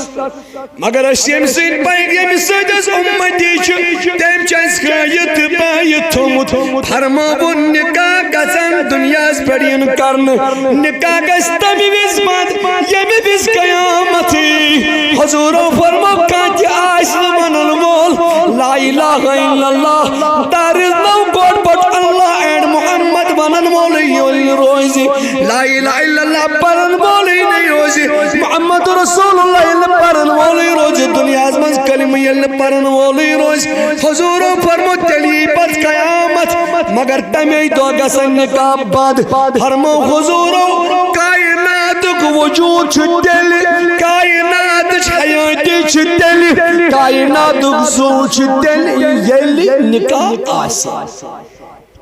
مگر أسۍ ییٚمہِ سۭتۍ پَے، ییٚمہِ سۭتۍ أسۍ اُمتی چھِ، تٔمۍ چھُ اَسہِ ہٲیِتھ تہٕ بٲیِتھ تھوٚمُت۔ فرمووُن، نکاح گژھن دُنیاہَس پٮ۪ٹھ یُن کرنہٕ، نکاح گژھِ تَمہِ وِزِ بنٛد، ییٚمہِ وِزِ قیامت یی۔ حضوٗرو فرموو، کانٛہہ تہِ آسہِ نہٕ وَنَن وول، لا الہ الا اللہ، there is no God but Allah and Mohammad وَنَن وولٕے ییٚلہِ روزِ، لا الہ الا اللہ پرن وولٕے نہٕ روزِ، محمد رسول اللہ ییٚلہِ پرن وولٕے روزِ، دُنیاہَس منٛز کلمہٕ ییٚلہِ نہٕ پرن وولٕے روزِ، حضوٗرو فرموو، تیٚلہِ یی پتہٕ قیامت، مگر تَمے دۄہ گژھن نکاح بنٛد۔ فرموو حضوٗرو، کائناتُک وجود چھُ تیٚلہِ، کائناتٕچ حیٲتی چھِ تیٚلہِ، کائناتُک زُو چھُ تیٚلہِ، ییٚلہِ نکاح آسہِ۔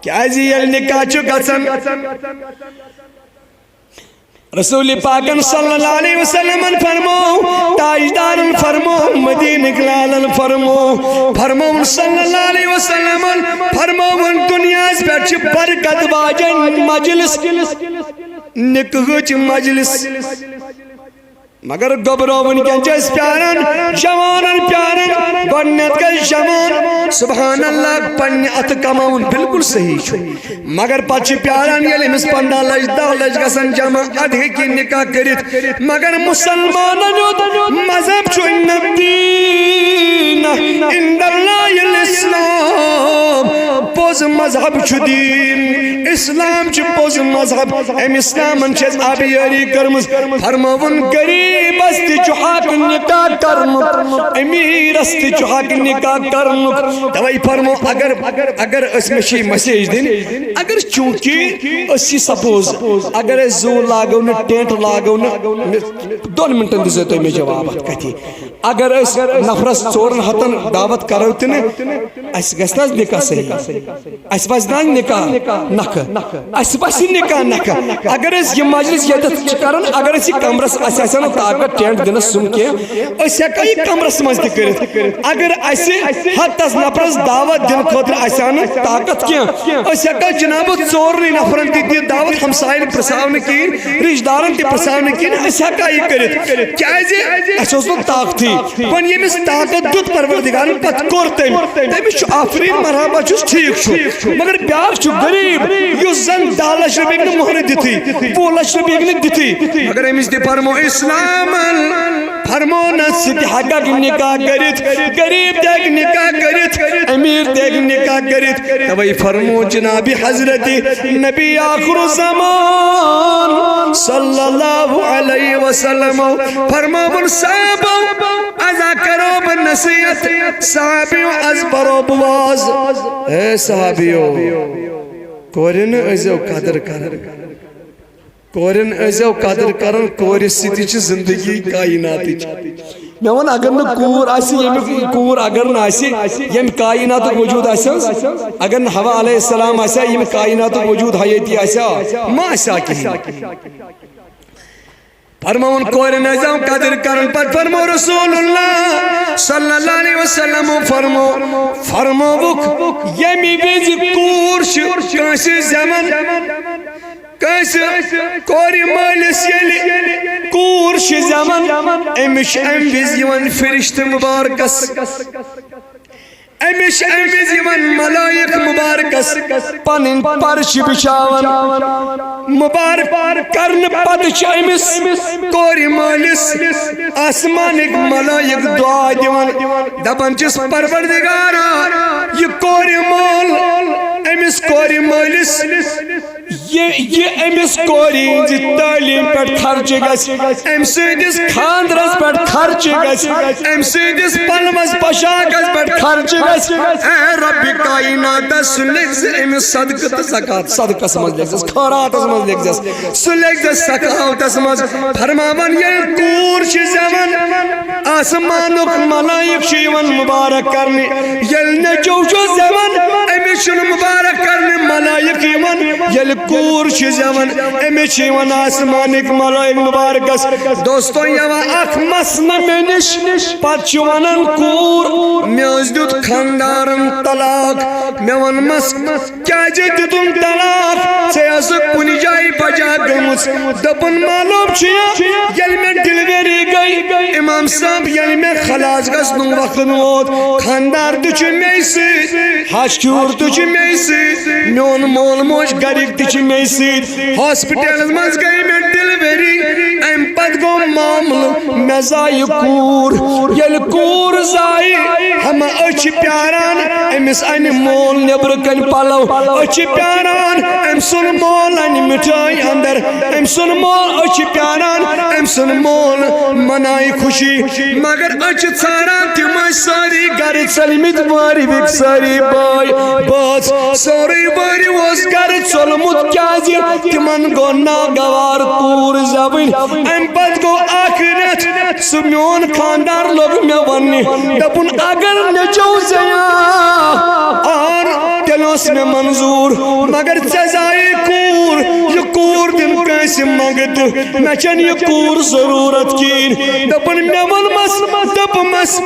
کیازِ ییٚلہِ نکاح چھُ گژھان، رسول پاکن صلی اللہ علیہ وسلمن فرموو، تاجدارن فرموو، مدینہٕ لالن فرموو، فرمووُن صلی اللہ علیہ وسلمن، فرمووُن، دُنیاہَس پٮ۪ٹھ چھِ برکت واجٮ۪ن مجلس، نکاحٕچ مجلس۔ مگر گوٚبرو، وٕنکیٚن چھِ أسۍ پیاران، جوانن پیاران، گۄڈٕنیتھ گژھِ جوان، سبحان اللہ، پننہِ اَتھٕ کماوُن بالکل صحیح چھُ۔ مگر پتہٕ چھِ پیاران، ییٚلہِ أمِس پنٛداہ لچھ، دَہ لچھ گژھن جمع، اَدٕ ہیٚکہِ یہِ نکاح کٔرِتھ۔ مگر مُسلمانن ہُنٛد مذہب چھُ، ان الدین عند اللہ الاسلام، پوٚز مذہب چھُ دیٖن، اسلام چھُ پوٚز مذہب۔ أمۍ اسلامن چھِ اَسہِ آبیٲری کٔرمٕژ۔ فرمووُن، غریبس تہِ چھُ حق نکاح کرنُک، امیرس تہِ چھُ حق نکاح کرنُک۔ توے فرمو، اگر، اگر أسۍ، مےٚ چھِ یہِ message دِنۍ، اگر چونکہ أسۍ یہِ suppose، اگر أسۍ زوٗ لاگو نہٕ، tent لاگو نہٕ، دۄن منٹن دِژو تُہۍ مےٚ جواب اتھ کتھِ۔ اگر أسۍ نفرس ژورن ہتن دعوت کرو تہِ نہٕ، اسہِ گژھِ نہ حظ نکاح صحیح؟ اسہِ وسہِ نہ حظ نکاح نکھٕ؟ اسہِ وسہِ نکاح نکھٕ۔ اگر أسۍ یہِ مجلس ییٚتٮ۪تھ چھِ کران، اگر أسۍ یہِ کمرس، اسہِ آسہِ ہا نہٕ طاقت tent دِنس سُم کینٛہہ، أسۍ ہٮ۪کو یہِ کمرس منٛز تہِ کٔرِتھ۔ اگر اسہِ ہتس نفرس دعوت دِنہٕ خٲطرٕ آسہِ ہا نہٕ طاقت کینٛہہ، أسۍ ہٮ۪کو جناب ژورنٕے نفرن تہِ دِتھ دعوت، ہمساین پرژھاو نہٕ کِہیٖنۍ، رشتہٕ دارن تہِ پرژھاو نہٕ کِہیٖنۍ، أسۍ ہٮ۪کو یہِ کٔرِتھ۔ کیازِ؟ اسہِ اوس نہٕ طاقتٕے۔ وۄنۍ ییٚمِس طاقت دیُت پروردگارن، پتہٕ کوٚر تٔمۍ، تٔمِس چھُ آفرین، مرحبا چھُس، ٹھیٖک چھُ۔ مگر بیٛاکھ چھُ غریب، یُس زن دَہ لچھ رۄپیہِ ہیٚکہِ نہٕ مۄہرٕ دِتھٕے، وُہ لچھ رۄپیہِ ہیٚکہِ نہٕ دِتھٕے۔ مگر أمِس تہِ فرمو اسلامن، فرمونس سۭتۍ ہٮ۪ککھ نکاح کٔرِتھ، غریب تہِ ہیٚکہِ نکاح کٔرِتھ، امیر تہِ ہیٚکہِ نکاح کٔرِتھ۔ توے فرمو جناب حضرت نبی آخر الزمان صلی اللہ علیہ وسلم، فرمووُن، صحابو، از کرو بہٕ نصیحت، صحابیو، از برو بہٕ واز۔ اے صحابیو، کورِ نہٕ ٲسۍزیو قدر کران، کورِ نہٕ ٲسۍزیو قدر کران، کورِ سۭتۍ چھِ زندگی کائناتٕچ۔ مےٚ ووٚن، اگر نہٕ کوٗر آسہِ، ییٚمیُک کوٗر اگر نہٕ آسہِ، ییٚمہِ کائناتُک وجوٗد آسہِ حظ، اگر نہٕ حوا علیہ السلام آسہِ ہا، ییٚمہِ کائناتُک وجوٗد حیٲتی آسہِ ہا، ما آسہِ ہا کِہیٖنۍ۔ فرماوُن، کورِ نہٕ ٲسۍزیو قدر کران۔ پتہٕ فرمو رسول اللہ صلی اللہ علیہ وسلم، فرمو، فرمووُکھ، ییٚمہِ وِزِ کوٗر چھِ کٲنٛسہِ زٮ۪وان، کٲنٛسہِ کورِ مٲلِس ییٚلہِ کوٗر چھِ زٮ۪وان، أمِس چھِ اَمہِ وِزِ یِوان فرشتہٕ مُبارکس، أمِس چھِ اَمہِ وِزِ یِوان ملائک مُبارکس پنٕنۍ پرچہِ بِچھاوان۔ مُبارک کرنہٕ پتہٕ چھِ أمِس کورِ مٲلِس آسمانٕکۍ ملائک دعا دِوان، دپان چھِس، پروردگارا، یہِ کورِ مول، أمِس کورِ مٲلِس، یہِ، یہِ أمِس کورِ ہٕنٛزِ تعلیٖم پٮ۪ٹھ خرچہِ گژھِ، أمۍ سٕنٛدِس خانٛدرس پٮ۪ٹھ خرچہِ گژھِ، أمۍ سٕنٛدِس پلوس پوشاکس پٮ۪ٹھ خرچہِ گژھِ۔ اے رب کائناتس، سُہ لیکھ زِ أمِس صدقہٕ تہٕ زکات، صدقس منٛز لیکھ زِ، خٲراتس منٛز لیکھ زِ، سُہ لیکھ زِ سخاوتس منٛز۔ فرماوان، ییٚلہِ کوٗر چھِ زٮ۪وان، آسمانُک ملائک چھُ یِوان مُبارک کرنہِ۔ ییٚلہِ نیٚچو چھُ زٮ۪وان، أمِس چھُنہٕ مُبارک کرنہِ ملائک یِوان۔ ییٚلہِ کوٗر چھِ زٮ۪وان، أمِس چھِ یِوان آسمانٕکۍ ملائک مُبارکس۔ دوستو، یِوان اکھ مسلہٕ مےٚ نِش، پتہٕ چھُ ونان، کوٗر، مےٚ حظ دیُت خاندارن طلاق۔ مےٚ ووٚنمس، کیازِ دِتُن طلاق؟ ژےٚ ٲسٕکھ کُنہِ جایہِ بجا گٔمٕژ۔ دوٚپُن، معلوم چھُ یا، ییٚلہِ مےٚ ڈیلیوری گٔے، امام صٲب، ییٚلہِ مےٚ خلاص گژھنُک وقت ووت، خاندار تہِ چھُ مے سۭتۍ، ہَش ہیوٗر تہِ چھُ مے سۭتۍ، میون مول موج گرِکۍ تہِ چھِ مے سۭتۍ۔ ہاسپٹلس منٛز گٔے مےٚ ڈیلیوری، امہِ پتہٕ گوٚو معاملہٕ، مےٚ زایہِ کوٗر۔ ییٚلہِ کوٗر زایہِ، ہمہ أسۍ چھِ پیاران، أمِس انہِ مول نیٚبرٕ کنہِ پلو۔ أسۍ چھِ پیاران، أمۍ سُنٛد مول انہِ مِٹھٲے اندر۔ أمۍ سُنٛد مول، أسۍ چھِ پیاران، أمۍ سُنٛد مول منایہِ خوشی۔ مگر أسۍ چھِ ژھانڈان تِم ٲسۍ سٲری گرٕ ژٔلمٕتۍ، وٲرۍوٕکۍ سٲری بٲے بٲژ۔ سورُے وٲرِو اوس گرٕ ژوٚلمُت، کیازِ تِمن گوٚو ناگوار کوٗر زٮ۪وٕنۍ۔ امہِ پتہٕ گوٚو اکھ رٮ۪تھ، سُہ میون خاندار لوٚگ مےٚ وننہِ، دوٚپُن، اگر نیٚچو زٮ۪یا آن، تیٚلہِ اوس مےٚ منظوٗر، مگر ژےٚ زایہِ کوٗر، یہِ کوٗر دِن کٲنٛسہِ منٛگہٕ تہٕ مےٚ چھَنہٕ یہِ کوٗر ضروٗرت کِہیٖنۍ۔ دوٚپُن، مےٚ ووٚنمَس، دوٚپمَس،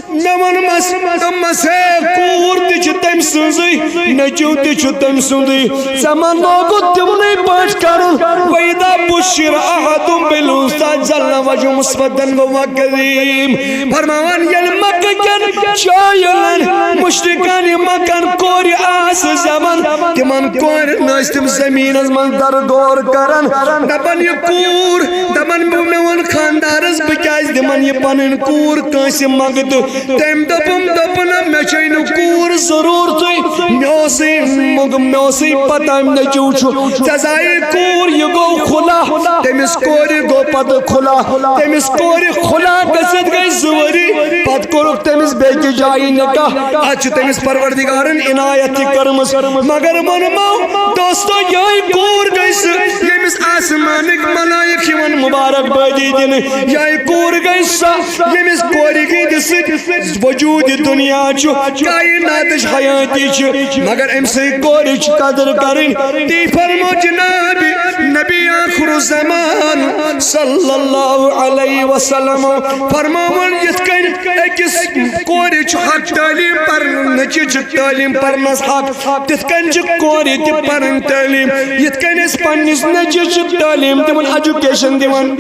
مےٚ ووٚنمَس، دوٚپمَس، ہے، کوٗر تہِ چھِ تٔمۍ سٕنٛزٕے، نیٚچوٗ تہِ چھُ تٔمۍ سُنٛدٕے۔ ژےٚ ما لوگُت تِمنٕے پٲٹھۍ کرُن؟ وَإِذَا بُشِّرَ أَحَدُهُمْ بِالْأُنْثَىٰ ظَلَّ وَجْهُهُ مُسْوَدًّا وَهُوَ كَظِيمٌ۔ فرماوان، ییٚلہِ مکہٕ کٮ۪ن جاہِلن، مُشرِکانِ مکن کورِ آسہٕ زٮ۪وان، تِمن کورٮ۪ن ٲسۍ تِم زٔمیٖنس منٛز درگور کران، دپان، یہِ کوٗر، دپان، بہٕ، مےٚ ووٚن خاندارس، بہٕ کیازِ دِمن یہِ پنٕنۍ کوٗر کٲنٛسہِ منٛگہٕ تہٕ تٔمۍ دوٚپُم، دوٚپُن، مےٚ چھے نہٕ کوٗر ضروٗرتٕے۔ مےٚ اوسُے مۄنٛگ-، مےٚ اوسُے پتہ، مےٚ کیُو چھُ، ژےٚ زایہِ کوٗر، یہِ گوٚو خُلا۔ تٔمِس کورِ گوٚو پتہٕ خُلا۔ تٔمِس کورِ خُلا گٔژھِتھ گٔے زٕ ؤری۔ پتہٕ کوٚرُکھ تٔمِس بیٚکہِ جایہِ نکاح۔ اتھ چھِ تٔمِس پروردگارن عنایت تہِ کٔرمٕژ۔ مگر ووٚنمو، دوستو، یِہوٚے کوٗر گٔے سُہ، ییٚمِس آسمانٕکۍ ملائک یِوان مبارک بٲدی دِنہٕ۔ یِہوٚے کوٗر گٔے سۄ، ییٚمِس کورِ ہِنٛدِ سۭتۍ وجوٗد دُنیا چھُ، کائناتٕچ حیٲتی چھِ، مگر أمۍ سٕے کورِ چھِ قدر کرٕنۍ۔ تی فرمو جناب نبی آخر الزمان صلی اللہ علیہ وسلم فرماوان، یِتھ کٔنۍ أکِس کورِ چھُ حق تعلیٖم پرنٕچ، چھِ تعلیٖم پرنس حق، تِتھ کٔنۍ چھِ کورِ تہِ پرٕنۍ تعلیٖم۔ یِتھ کٔنۍ أسۍ پننِس نیٚچوِس چھِ تعلیٖم دِوان، ایجوکیشن دِوان،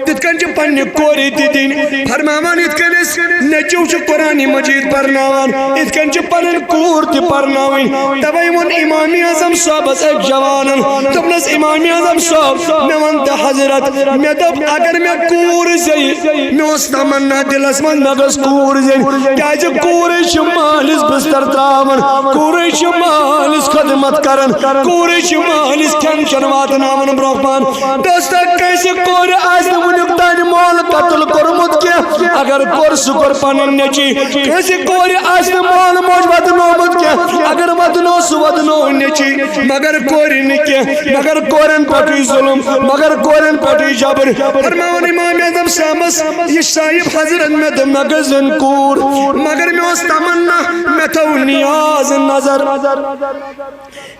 تِتھ کٔنۍ چھِ پننہِ کورِ تہِ دِنۍ۔ فرماوان، یِتھ کٔنۍ أسۍ نیٚچو چھُ قرآن مجید پرناوان، یِتھ کٔنۍ چھِ پنٕنۍ کوٗر تہِ پرناوٕنۍ۔ توے ووٚن امام اعظم صٲبس أکۍ جوانن، دوٚپنس، امام اعظم صٲب، مےٚ وَن تہٕ حضرت، مےٚ دوٚپ، اگر مےٚ کوٗر زیٚیہِ، مےٚ اوس تمنا دِلس منٛز، مےٚ گٔژھ کوٗر زیٚنۍ، کیازِ کوٗرٕے چھِ مٲلِس بستر تراوان، کوٗرٕے چھِ مٲلِس خدمت کران، کوٗرٕے چھِ مٲلِس کھٮ۪ن چٮ۪ن واتناوان برونٛہہ پہن۔ دوستو، کٲنٛسہِ کورِ آسہِ نہٕ وُنیُک تام مول قتل کوٚرمُت کینٛہہ، اگر کوٚر، سُہ کوٚر پنٕنۍ نیٚچی۔ کٲنٛسہِ کورِ آسہِ نہٕ مول موج ودنومُت کینٛہہ، اگر ودنو، سُہ ودنو نیٚچی، مگر کورِ نہٕ کینٛہہ، مگر کورٮ۪ن پٮ۪ٹھٕے ظلم، مگر کورٮ۪ن پٮ۪ٹھٕے جبر۔ فرماوان امام اعظم صٲبس، یہِ صاحب حضرت، مےٚ دوٚپ مےٚ گٔژھ زن کوٗر، مگر مےٚ اوس تمنا، مےٚ تھٲو نیاز نظر۔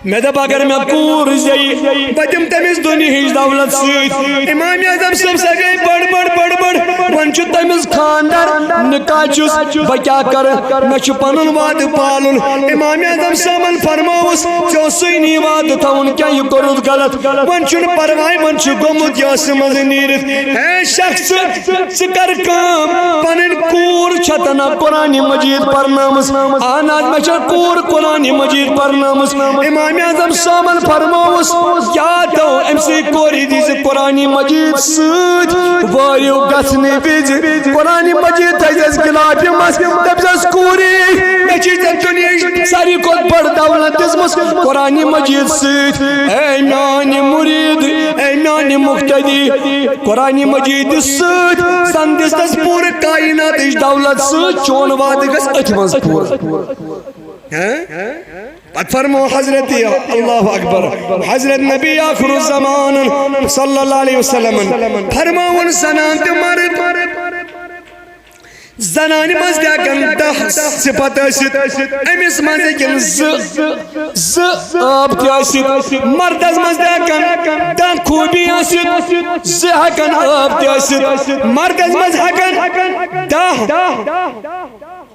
مےٚ دوٚپ، اگر مےٚ کوٗر زیٚیہِ، بہٕ دِمہٕ تٔمِس دُنیہٕچ دولت سۭتۍ۔ امام اعظم صٲب سا گٔے بٔڑ بٔڑ بٔڑ بٔڑ۔ وۄنۍ چھُ تٔمِس خانٛدر، نکاح چھُس، بہٕ کیٛاہ کرٕ؟ مےٚ چھُ پنُن وعدٕ پالُن۔ امام اعظم صٲبن فرمووُس، ژےٚ اوسُے نہٕ یہِ وعدٕ تھاوُن کینٛہہ، یہِ کوٚرُتھ غلط۔ وۄنۍ چھُنہٕ پرواے، وۄنۍ چھُ گوٚمُت یہِ ٲسہٕ منٛزٕ نیٖرِتھ۔ ہے شخص، ژٕ کر کٲم، پنٕنۍ کوٗر چھےٚ تنا قرآن مجید پرنٲمٕژ۔ اہن حظ، مےٚ چھےٚ کوٗر قرآن مجید پرنٲمٕژ۔ امام اعظم صٲبن فرمووُس، کیٛاہ تو أمۍ سٕے کورِ دِژ قرآن مجید سۭتۍ وٲرِو گژھنہٕ وِزِ قرآن مجید تھٲیزٮ۪س گِلافہِ منٛز، دٔپزٮ۪س، کوٗرِ، مےٚ چھِ ژےٚ دُنیاہٕچ ساروی کھۄتہٕ بٔڑ دولت دِژمٕژ قرآن مجید سۭتۍ۔ اے میانہِ مرید، اے میانہِ مقتدی، قرآن مجید سۭتۍ زن دِژ تس پوٗرٕ کائناتٕچ دولت سۭتۍ، چون وعدٕ گژھِ أتھۍ منٛز پوٗرٕ۔ ہاں؟ پتہٕ فرمو حضرت، اللہ اکبر، حضرت نبی آخر الزمان صلی اللہ علیہ وسلم فرماون، زنان تہٕ مرد، زنانہِ منٛز تہِ ہٮ۪کن دَہ صفت ٲسِتھ، أمِس منٛز ہٮ۪کن زٕ، زٕ عٲب تہِ ٲسِتھ، مردس منٛز تہِ ہٮ۪کن دَہ خوٗبی ٲسِتھ، زٕ ہٮ۪کن عٲب تہِ ٲسِتھ، مردس منٛز ہٮ۪کن دَہ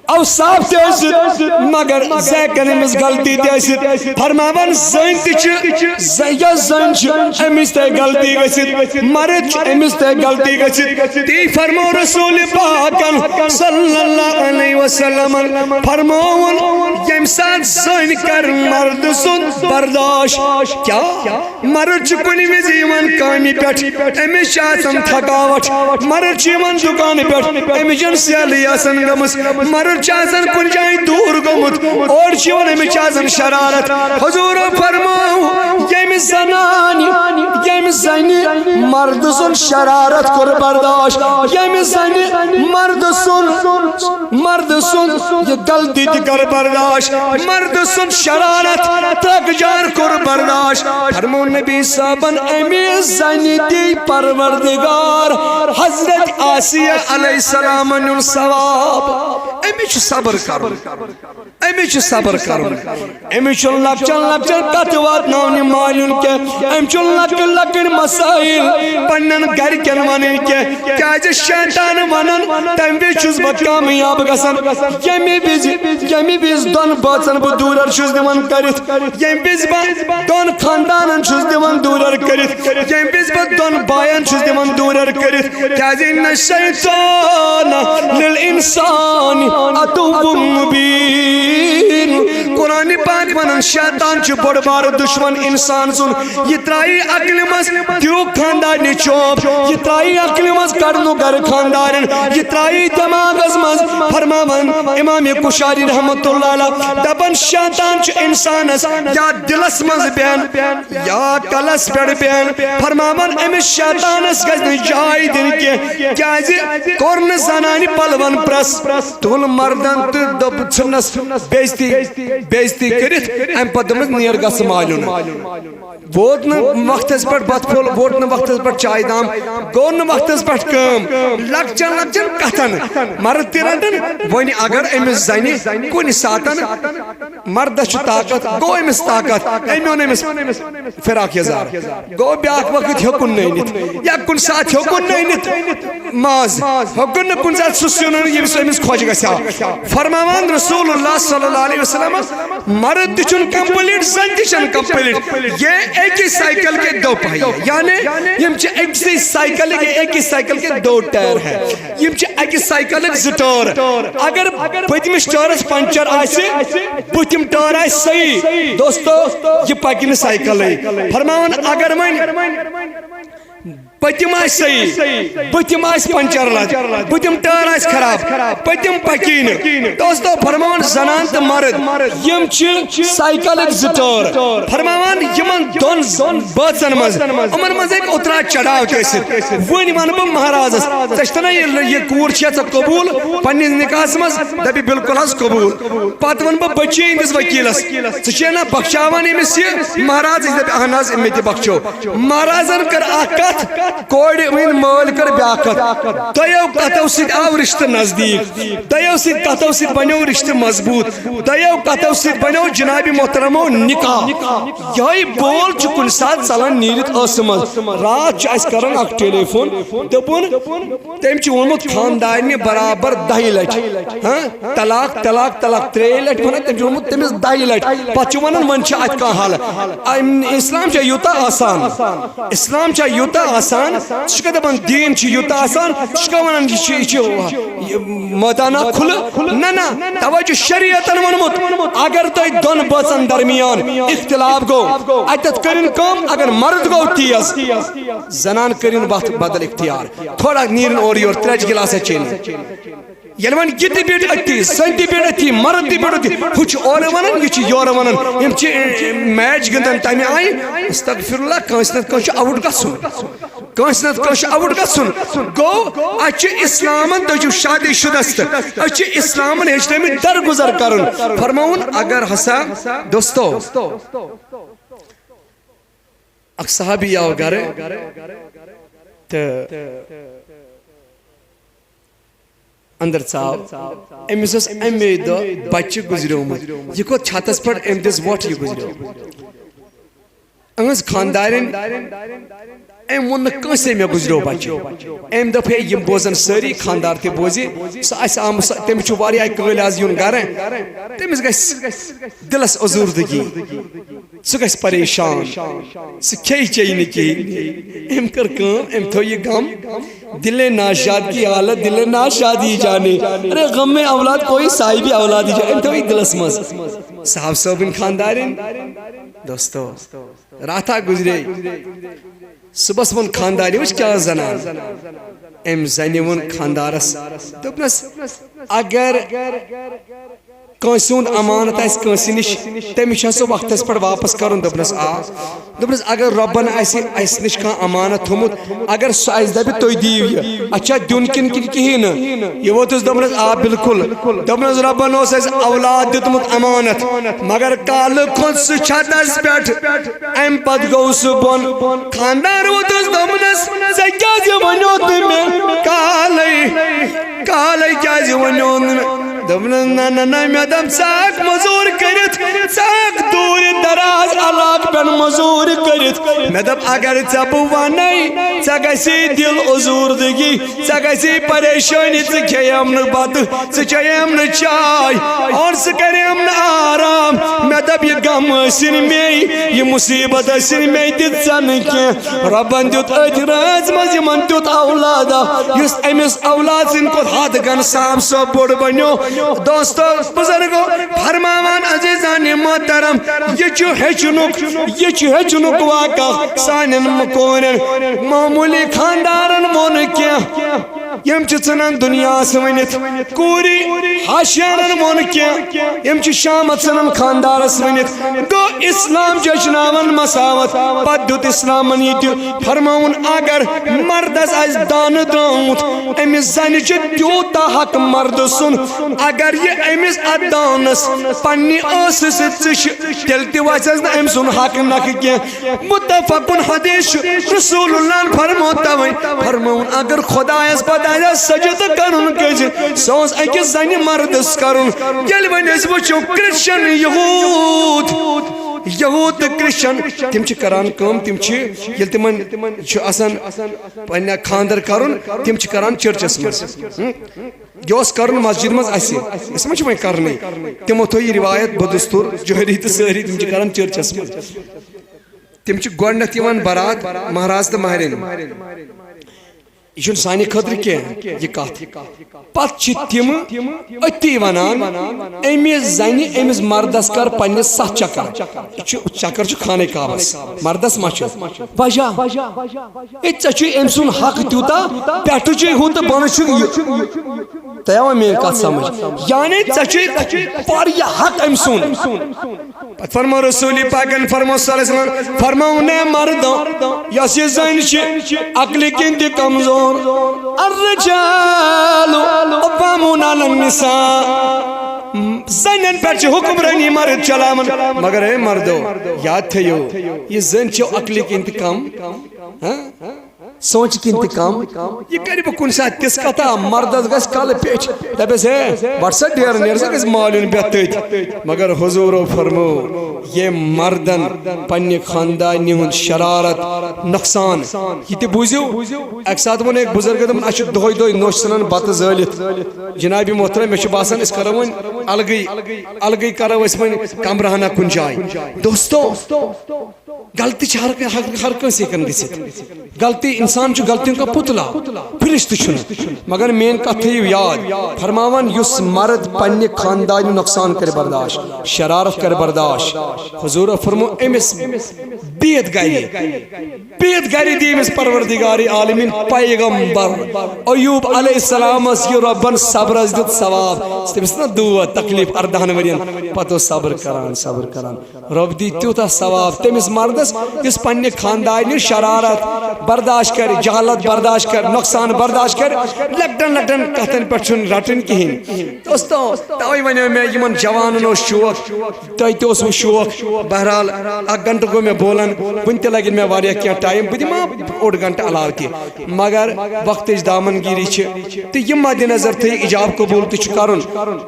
اوصاف تہِ ٲسِتھ، مگر زٕ ہٮ۪کن أمِس غلطی تہِ ٲسِتھ۔ فرماوان، زٔنۍ تہِ چھِ، ز-، یۄس زٔنۍ چھِ، أمِس تہِ ہٮ۪کہِ غلطی گٔژھِتھ، مرد چھُ، أمِس تہِ ہٮ۪کہِ غلطی گٔژھِتھ۔ تی فرمو رسول پاکن صلی اللہ علیہ وسلمن، فرمووُن، ییٚمہِ ساتہٕ زٔنۍ کرِ مردٕ سُنٛد برداش، کیٛاہ؟ مرد چھُ کُنہِ وِزِ یِوان کامہِ پٮ۪ٹھ، أمِس چھِ آسان تھکاوٹھ۔ مرد چھُ یِوان دُکانہٕ پٮ۪ٹھ، أمِس چھَنہٕ سیلٕے آسان گٔمٕژ۔ مرد چھُ آسان کُنہِ جایہِ دوٗر گوٚمُت، اورٕ چھُ یِوان، أمِس چھِ آسان شرارت۔ حضوٗرو فرموو، ییٚمہِ زنانہِ، ییٚمہِ زنہِ مردٕ سُنٛد شرارت کوٚر برداش، ییٚمہِ زنہِ مردٕ سُنٛد مردٕ سُنٛد یہِ غلطی تہِ کر برداش، مردٕ سُنٛد شرارت ترکجار کوٚر برداش۔ فرمو نبی صٲبن، اَمہِ زنہِ دی پروردگار حضرت آسیہ علیہ السلامن ہُنٛد ثواب۔ أمِس چھُ صبر کرُن، أمِس چھُ صبر کرُن۔ أمِس چھُنہٕ لۄکچن لۄکچن کتھٕ واتناونہِ مالیُن کینٛہہ۔ أمِس چھُنہٕ لۄکٕٹۍ لۄکٕٹۍ مسائل پننٮ۪ن گرِکٮ۪ن ونٕنۍ کینٛہہ۔ کیازِ شیطان ونان، تمہِ وِزِ چھُس بہٕ کامیاب گژھان، ییٚمہِ وِزِ، ییٚمہِ وِزِ دۄن بٲژن بہٕ دوٗرر چھُس دِوان کٔرِتھ، ییٚمہِ وِزِ بہٕ دۄن خاندانن چھُس دِوان دوٗرر کٔرِتھ، ییٚمہِ وِزِ بہٕ دۄن باین چھُس دِوان دوٗرر کٔرِتھ۔ کیازِ ان الشیطان للانسان عدو مبین۔ قرآن پاک ونان، شیطان چھُ بوٚڑ بارٕ دشمن انسان سُنٛد۔ یہِ ترٛایی عقلہِ منٛز، دیُک خاندارنہِ چوب۔ یہِ ترٛایی عقلہِ منٛز، کڑنُک گرٕ خاندارن۔ یہِ ترٛایی دٮ۪ماغس منٛز۔ فرماوان امام کشاری رحمتہ اللہ علیہ، دپان، شیطان چھُ انسانس یا دلس منٛز بیٚہن، یا کلس پٮ۪ٹھ بیٚہن۔ فرماوان، أمِس شیطانس گژھِ نہٕ جاے دِنۍ کینٛہہ، کیازِ کوٚر نہٕ زنانہِ پلون پرس، تُل مردن تہٕ دوٚپ، ژھٕننس بے عزتی، بے عزتی کٔرِتھ۔ امہِ پتہٕ دوٚپمس، نیر گژھ مالیُن۔ ووت نہٕ وقتس پٮ۪ٹھ بتہٕ پھوٚل، ووت نہٕ وقتس پٮ۪ٹھ چایہِ دام، گوٚو نہٕ وقتس پٮ۪ٹھ کٲم۔ لۄکچن لۄکچن کتھن مرد تہِ رٹن۔ وۄنۍ اگر أمِس زنہِ کُنہِ ساتن مردس چھُ طاقت، گوٚو أمِس طاقت، أمۍ اوٚن أمِس فراق یزار، گوٚو بیٛاکھ وقت ہیوٚکُن نہٕ أنِتھ، یا کُنہِ ساتہٕ ہیوٚکُن نہٕ أنِتھ ماز، ہیوٚکُن نہٕ کُنہِ ساتہٕ سُہ سیُن اوٚنُن، ییٚمِس أمِس خۄش گژھِ ہا۔ فرماوان رسول اللہ صلی اللہ علیہ وسلم، مرد تہِ چھُنہٕ complete، زن تہِ چھَنہٕ complete۔ یہ ایک ہی سائیکل کے دو پہیے، یعنی یِم چھِ أکسٕے سائیکل کے، ایک ہی سائیکل کے دو ٹائر ہیں۔ یِم چھِ اکہِ سائیکلٕکۍ زٕ ٹٲر۔ اگر پٔتمِس ٹٲرس پنچر آسہِ، بُتھِم ٹٲر آسہِ صحیح، دوستو، یہِ پکہِ نہٕ سائیکلٕے۔ فرماوان، اگر وۄنۍ پٔتِم آسہِ صحیح، بٕتھِم آسہِ پنچر لد، بٕتھِم ٹٲر آسہِ خراب، پٔتِم پکی نہٕ۔ دوستو، فرماوان زنان تہٕ مرد، یِم چھِ سایکلٕکۍ زٕ ٹٲر۔ فرماوان یِمن دۄن بٲژن منٛز، یِمن منٛز ہیٚکہِ اُترا چڑاو تہِ ٲسِتھ۔ وۄنۍ ونہٕ بہٕ مہرازس، ژےٚ چھُتھ نہ یہِ، یہِ کوٗر چھےٚ ژےٚ قبوٗل پننِس نکاحس منٛز؟ دپہِ، بالکل حظ قبوٗل۔ پتہٕ ونہٕ بہٕ بچی ہٕنٛدِس وکیلس، ژٕ چھےٚ نہ بخشاوان أمِس یہِ؟ مہراز یہِ دپہِ، اہن حظ، مےٚ تہِ بخشو۔ مہرازن کٔر اکھ کتھ، کورِ ہٕنٛدۍ مٲلۍ کٔر بیاکھ کتھ۔ دۄیو کتھو سۭتۍ آو رشتہٕ نزدیٖک، دۄیو سۭتۍ کتھو سۭتۍ بنیو رشتہٕ مضبوٗط، دۄیو کتھو سۭتۍ بنیو جناب محترمو نکاح۔ یہے بول چھُ کُنہِ ساتہٕ ژلان نیٖرِتھ ٲسہٕ منٛز۔ راتھ چھُ اسہِ کران اکھ ٹیلی فون، دوٚپُن، تٔمۍ چھُ ووٚنمُت خاندارنہِ برابر دَہہِ لٹہِ۔ ہاں؟ طلاق، طلاق، طلاق، ترٛیٚیہِ لٹہِ وَنان، تٔمۍ چھُ ووٚنمُت تٔمِس دَہہِ لٹہِ۔ پتہٕ چھُ وَنان، وۄنۍ چھِ اَتہِ کانٛہہ حل؟ اَمہِ، اسلام چھا یوٗتاہ آسان؟ اسلام چھا یوٗتاہ آسان؟ ژٕ چھُکھا دَپان دیٖن چھُ یوٗتاہ آسان؟ ژٕ چھُکھا وَنان یہِ چھُ، یہِ چھُ، یہِ مٲدانہ کھُلہٕ؟ نہ، نہ، توے چھُ شریعتن ووٚنمُت، اگر تۄہہِ دۄن بٲژن درمیان اختلاف گوٚو، اَتٮ۪تھ کٔرِن کٲم، اگر مرد گوٚو تیز، زنان کٔرِن وَتھ بدل اختیار۔ تھوڑا نیرن اورٕ یور، ترٛیش گلاسا چیٚنۍ۔ ییٚلہِ وۄنۍ یہِ تہِ بیٖٹھ أتی، سۄ تہِ بیٖٹھ أتی، مرد تہِ بیٖٹھ أتی، ہُہ چھُ اورٕ وَنان، یہِ چھُ یورٕ وَنان، یِم چھِ، اے، میچ گِنٛدان تَمہِ آیہِ، استغفر اللہ، کٲنٛسہِ نَتہٕ کٲنٛسہِ چھُ آوُٹ گژھُن، کٲنٛسہِ نَتہٕ کٲنٛسہِ چھُ آوُٹ گژھُن۔ گوٚو، اَسہِ چھُ اِسلامَن، تُہۍ چھِو شادی شُدس تہٕ أسۍ چھِ اِسلامَن ہیٚچھنٲومٕتۍ درگُزر کَرُن۔ فرماوُن، اگر ہسا، دوستو، اکھ صحابی آو گرٕ تہٕ اندر ژاو۔ أمِس اوس اَمے دۄہ بچہِ گُزریومُت۔ یہِ کھوٚت چھتس پٮ۪ٹھ، أمۍ دِژ وۄٹھ، یہِ گُزریو۔ أہنٛز خاندارِنۍ، أمۍ ووٚن نہٕ کٲنٛسے مےٚ گُزریو بچہِ۔ أمۍ دوٚپ، ہے، یِم بوزن سٲری، خاندار تہِ بوزِ۔ سُہ آسہِ آمُت، سُہ، تٔمِس چھُ واریاہ کٲلۍ آز یُن گرٕ، تٔمِس گژھِ دِلس ازوردگی۔ سُہ گژھِ پریشان، سُہ کھیٚیہِ چیٚیہِ نہٕ کِہیٖنۍ۔ أمۍ کٔر کٲم، أمۍ تھوٚو یہِ غم، دِلے ناشاد کی حالت، دِلے ناشاد ہی جانے، ارے غم اولاد کوئی صاحب اولاد ہی جانے، أمۍ تھوٚو یہِ دِلس منٛز۔ صاحب صٲبٕنۍ خاندارِنۍ، دوستو، راتھا گُزرے، صُبحس ووٚن خاندارنہِ، وٕچھ کیٛاہ زنان۔ أمۍ زنہِ ووٚن خاندارس، دوٚپنس، اگر کٲنٛسہِ ہُنٛد امانت آسہِ کٲنٛسہِ نِش، تٔمِس چھُ سُہ وقتس پٮ۪ٹھ واپس کرُن۔ دوٚپنس، آ۔ دوٚپنس، اگر رۄبن آسہِ اسہِ نِش کانٛہہ امانت تھوٚمُت، اگر سُہ اسہِ دپہِ، تُہۍ دِیِو یہِ، اتھ چھا دیُن کِنہٕ، کِنہٕ کِہیٖنۍ نہٕ؟ یہِ ووتُس، دوٚپنس، آ، بالکل۔ دوٚپنس، رۄبن اوس اسہِ اولاد دیُتمُت امانت، مگر کالہٕ کھوٚت سُہ چھتس پٮ۪ٹھ، امہِ پتہٕ گوٚو سُہ بۄن۔ خاندار ووتُس، دوٚپنس، ژےٚ کیٛازِ ونیوتھ نہٕ مےٚ کالے؟ کالے کیٛازِ ونیو نہٕ مےٚ؟ دوٚپنس، نہ، نہ، نہ، مےٚ دوٚپ، ژٕ ہٮ۪کھ مٔزوٗرۍ کٔرِتھ، ژٕ ہٮ۪کھ دوٗرِ دراز علاقہٕ پٮ۪ٹھ مٔزوٗرۍ کٔرِتھ۔ مےٚ دوٚپ، اگر ژےٚ بہٕ ونے، ژےٚ گژھی دِل ازوردگی، ژےٚ گژھی پریشٲنی، ژٕ کھیٚیَم نہٕ بتہٕ، ژٕ چیٚیَم نہٕ چاے، اور ژٕ کریٚم نہٕ آرام۔ مےٚ دوٚپ، یہِ غم ٲسِن مے، یہِ مصیبت ٲسِن مے، دِژ ژےٚ نہٕ کینٛہہ۔ رۄبن دیُت أتھۍ رٲژ منٛز یِمن تیُتھ اولادہ، یُس أمِس اولاد سٕنٛدِ کھۄتہٕ ہتھ گن صاحب صٲب بوٚڑ بنیو۔ دوستو، بزرگو، فرماوان عزیزان محترم، یہِ چھُ ہیٚچھنُک، یہِ چھُ ہیٚچھنُک واقعہ سانٮ۪ن کورٮ۪ن۔ معموٗلی خاندارن ووٚن کینٛہہ، یِم چھِ ژھٕنان دُنیاہس ؤنِتھ، کوٗری ہاشیارن ووٚن کینٛہہ، یِم چھِ شامت ژھٕنان خاندارس ؤنِتھ۔ گوٚو اسلام چھُ ہیٚچھناوان مساوت، پتہٕ دیُت اسلامن یہِ تہِ فرماوُن، اگر مردس آسہِ دانہٕ درٛامُت، أمِس زنہِ چھُ تیوٗتاہ حق مردٕ سُنٛد، اگر یہِ أمِس اتھ دانس پننہِ ٲسہٕ سۭتۍ ژٕ چھِ، تیٚلہِ تہِ وسٮ۪س نہٕ أمۍ سُنٛد حق نکھٕ کینٛہہ۔ متفقن حدیث چھُ، رسول اللہ فرمو توے، فرمون اگر خدایس پتہٕ آسہِ سجدٕ کرُن کٲنٛسہِ، سُہ اوس أکِس زنہِ مردس کرُن۔ ییٚلہِ وۄنۍ أسۍ وٕچھو کرسچن یہود، یہود تہٕ کرسچن، تِم چھِ کران کٲم، تِم چھِ، ییٚلہِ تِمن چھُ آسان پننہِ خاندر کرُن، تِم چھِ کران چرچس منٛز۔ ہم؟ یہِ اوس کرُن مسجد منٛز اسہِ، أسۍ ما چھِ وۄنۍ کرنٕے؟ تِمو تھوو یہِ روایت بدستور جٲری تہٕ سٲری تِم چھِ کران چرچس منٛز۔ تِم چھِ گۄڈٕنٮ۪تھ یِوان بارات مہراز تہٕ مہرِنۍ۔ یہِ چھُنہٕ سانہِ خٲطرٕ کینٛہہ، یہِ کتھ۔ پتہٕ چھِ تِم أتی ونان، أمِس زنہِ، أمِس مردس کر پننِس ستھ چکر۔ یہِ چھُ، چکر چھُ خانہ کعبس، مردس ما چھُ؟ وجہ، ہے، ژےٚ چھُے أمۍ سُنٛد حق تیوٗتاہ، پٮ۪ٹھٕ چھُے ہُہ تہٕ بۄنہٕ چھُ یہِ۔ تۄہہِ آوا میٲنۍ کتھ سمجھ؟ یعنی ژےٚ چھُے واریاہ حق أمۍ سُنٛد۔ پتہٕ فرمو رسول پاکن، فرمو صلی اللہ علیہ وسلم، فرمو نے مردو، یۄس یہِ زٔنۍ چھِ عقلہِ کِنۍ تہِ کمزور، الرجال قوامون علی النساء، زنٮ۪ن پٮ۪ٹھ چھِ حکمرٲنی مرد چلاوان۔ مگر اے مردو، یاد تھٲیِو، یہِ زٔنۍ چھِ عقلہِ کِنۍ تہِ کم، ہاں؟ سونچہِ کِنۍ تہِ کم۔ یہِ کرِ بہٕ کُنہِ ساتہٕ تِژھ کتھا، مردس گژھِ کلہٕ پیٚچھ، دپٮ۪س، ہے، وٹ سا ڈیرٕ، نیر سا، گژھِ مالیُن بیٚہہ تٔتھۍ۔ مگر حضورو فرمو، ییٚمۍ مردن پننہِ خاندانہِ ہُنٛد شرارت، نۄقصان، یہِ تہِ بوٗزِو۔ اکہِ ساتہٕ ووٚن أکۍ بُزرگن، دوٚپُن، اسہِ چھُ دۄہے دۄہے نوٚش ژھٕنان بتہٕ زٲلِتھ۔ جناب محترم، مےٚ چھُ باسان، أسۍ کرو وۄنۍ الگٕے، الگٕے کرو أسۍ وۄنۍ کمرہ ہنا کُنہِ جایہِ۔ دوستو، غلطی چھِ ہر، ہر، ہر کٲنٛسہِ ہٮ۪کان گٔژھِتھ۔ غلطی، انسان چھُ غلطیوں کا پتلا، فرشتہٕ چھُنہٕ۔ مگر میٲنۍ کتھ تھٲیِو یاد، فرماوان، یُس مرد پننہِ خاندانہِ نۄقصان کرِ برداشت، شرارت کرِ برداشت، حضور فرمو، أمِس بِہِتھ گرِ، بِہِتھ گرِ دی أمِس پروردگار عالمین پیغمبر ایوب علیہ السلامس یہِ رۄبن صبرس دیُت ثواب۔ تٔمِس نہ دود تکلیف اردہن ؤرین، پتہٕ اوس صبر کران، صبر کران۔ رۄب دی تیوٗتاہ ثواب تٔمِس مردس، یُس پننہِ خاندارنہِ شرارت برداشت کرِ، جہالت برداشت کرِ، نۄقصان برداشت کرِ، لۄکٹٮ۪ن لۄکٹٮ۪ن کتھن پٮ۪ٹھ چھُنہٕ رٹٕنۍ کِہیٖنۍ۔ دوستو، توے ونیو مےٚ، یِمن جوانن اوس شوق، تۄہہِ تہِ اوسوٕ شوق۔ بہرحال، اکھ گھنٹہٕ گوٚو مےٚ بولان، وُنہِ تہِ لگن مےٚ واریاہ کینٛہہ ٹایم، بہٕ دِمہٕ ہا اوٚڑ گھنٹہٕ علاوٕ تہِ، مگر وقتٕچ دامن گیری چھِ، تہٕ یہِ مد نظر تھٲیِو، ایجاب قبول تہِ چھُ کرُن۔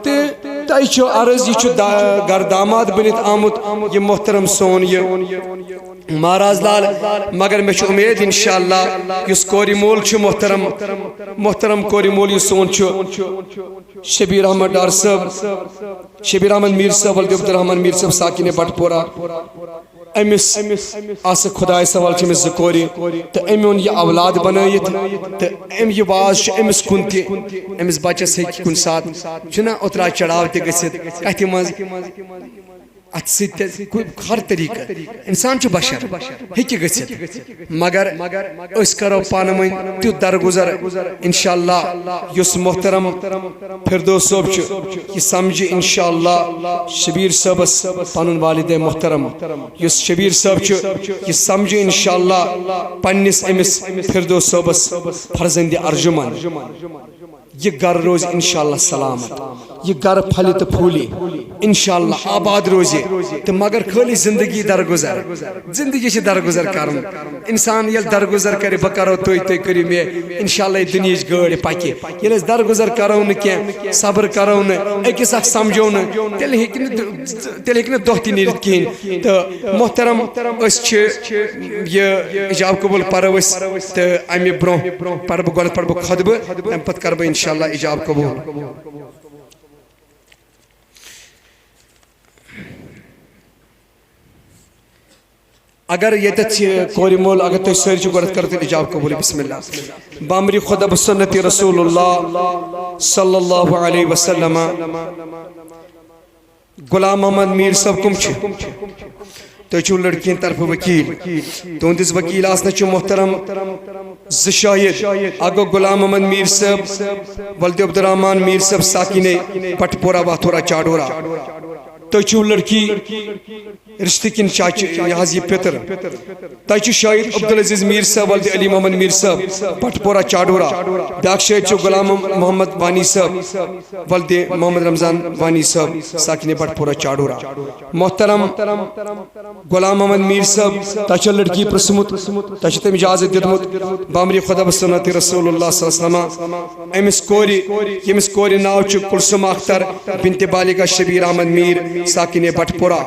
تہٕ تۄہہِ چھُ عرض، یہِ چھُ دا-، گرٕ داماد بٔنِتھ آمُت، یہِ محترم سون یہِ مہراز لال، مگر مےٚ چھُ اُمید انشاءاللہ یُس کورِ مول چھُ محترم، محترم کورِ مول یُس سون چھُ، شبیر احمد ڈار صٲب، شبیر احمد میٖر صٲب، ولدِ عبدالرحمان میٖر صٲب، ساکِنِ بٹپورہ، أمِس آسہٕ خۄدایَس حوالہٕ چھِ أمِس زٕ کورِ، تہٕ أمۍ اوٚن یہِ اولاد بنٲیِتھ، تہٕ أمۍ یہِ واز چھُ أمِس کُن تہِ، أمِس بچس ہیٚکہِ کُنہِ ساتہٕ چھُنہ اُترا چڑاو تہِ گٔژھِتھ، کتھِ منٛز، اتھ سۭتۍ تہِ کُ-، ہر طریقہٕ۔ انسان چھُ بشر، ہیٚکہِ گٔژھِتھ، مگر أسۍ کرو پانہٕ ؤنۍ تیُتھ درگُزر، انشاءاللہ، یُس محترم فردوس صٲب چھُ، یہِ سمجھِ انشاءاللہ شبیر صٲبس پنُن والد محترم۔ یُس شبیر صٲب چھُ، یہِ سمجھِ انشاءاللہ پننِس أمِس فردوس صٲبس فرزندِ ارجُمن۔ یہِ گرٕ روزِ انشاءاللہ سلامت، یہِ گرٕ پھلہِ تہٕ پھوٗلہِ انشاءاللہ، آباد روزِ۔ تہٕ مگر خٲلی زندگی درگُزر، زندگی چھِ درگُزر کرُن۔ انسان ییٚلہِ درگُزر کرِ، بہٕ کرو تُہۍ، تُہۍ کٔرِو مےٚ، انشاءاللہ یہِ دُنیہٕچ گٲڑۍ پکہِ۔ ییٚلہِ أسۍ درگُزر کرو نہٕ کینٛہہ، صبر کرو نہٕ، أکِس اکھ سمجھو نہٕ، تیٚلہِ ہیٚکہِ نہٕ، تیٚلہِ ہیٚکہِ نہٕ دۄہ تہِ نیٖرِتھ کِہیٖنۍ۔ تہٕ محترم، أسۍ چھِ یہِ ایجاب قبول پرو أسۍ، تہٕ امہِ برونٛہہ پرٕ بہٕ گۄڈٕ پرٕ بہٕ خطبہٕ، تمہِ پتہٕ کرٕ بہٕ انشاءاللہ ایجاب قبول۔ اگر ییٚتٮ۪تھ چھِ کورِ مول، اگر تُہۍ سٲری چھِو گۄڈٕ، کٔرِو تیٚلہِ ایجاب قبول۔ بسم اللہ۔ بامری خدا بسنت رسول اللہ صلی اللہ علیہ وسلم۔ غلام محمد میٖر صٲب کٕم چھِ؟ تُہۍ چھِو لڑکی ہِنٛدِ طرفہٕ وکیٖل۔ تُہٕنٛدِس وکیٖل آسنَس چھُ محترم زٕ شٲہِد۔ اکھ گوٚو غلام محمد میٖر صٲب، ولدِ عبدالرحمان میٖر صٲب ساکِنے بٹپورہ واتھورہ چاڈورہ۔ تُہۍ چھِو لڑکی رشتہٕ کِنۍ چاچہِ، یہِ حظ یہِ پیٚتٕر۔ تۄہہِ چھُ شٲہِد عبدالعزیز میٖر صٲب، ولدِ علی محمد میٖر صٲب، بٹپورہ چاڈورہ۔ بیٛاکھ شٲہِد چھُ غلام محمد وانی صٲب، ولدِ محمد رمضان وانی صٲب، ساکِنے بٹپورہ چاڈورہ۔ محترم غلام محمد میٖر صٲب، تۄہہِ چھےٚ لڑکی پرٛژھمُت، تۄہہِ چھُ تٔمۍ اجازت دیُتمُت، بامری خدا بسنت رسول اللہ صلی اللہ علیہ وسلم۔ أمِس کورِ، ییٚمِس کورِ ناو چھُ کلثوم اختر بنت بالغہ شبیر احمد میٖر، ساکِنے بٹپورہ۔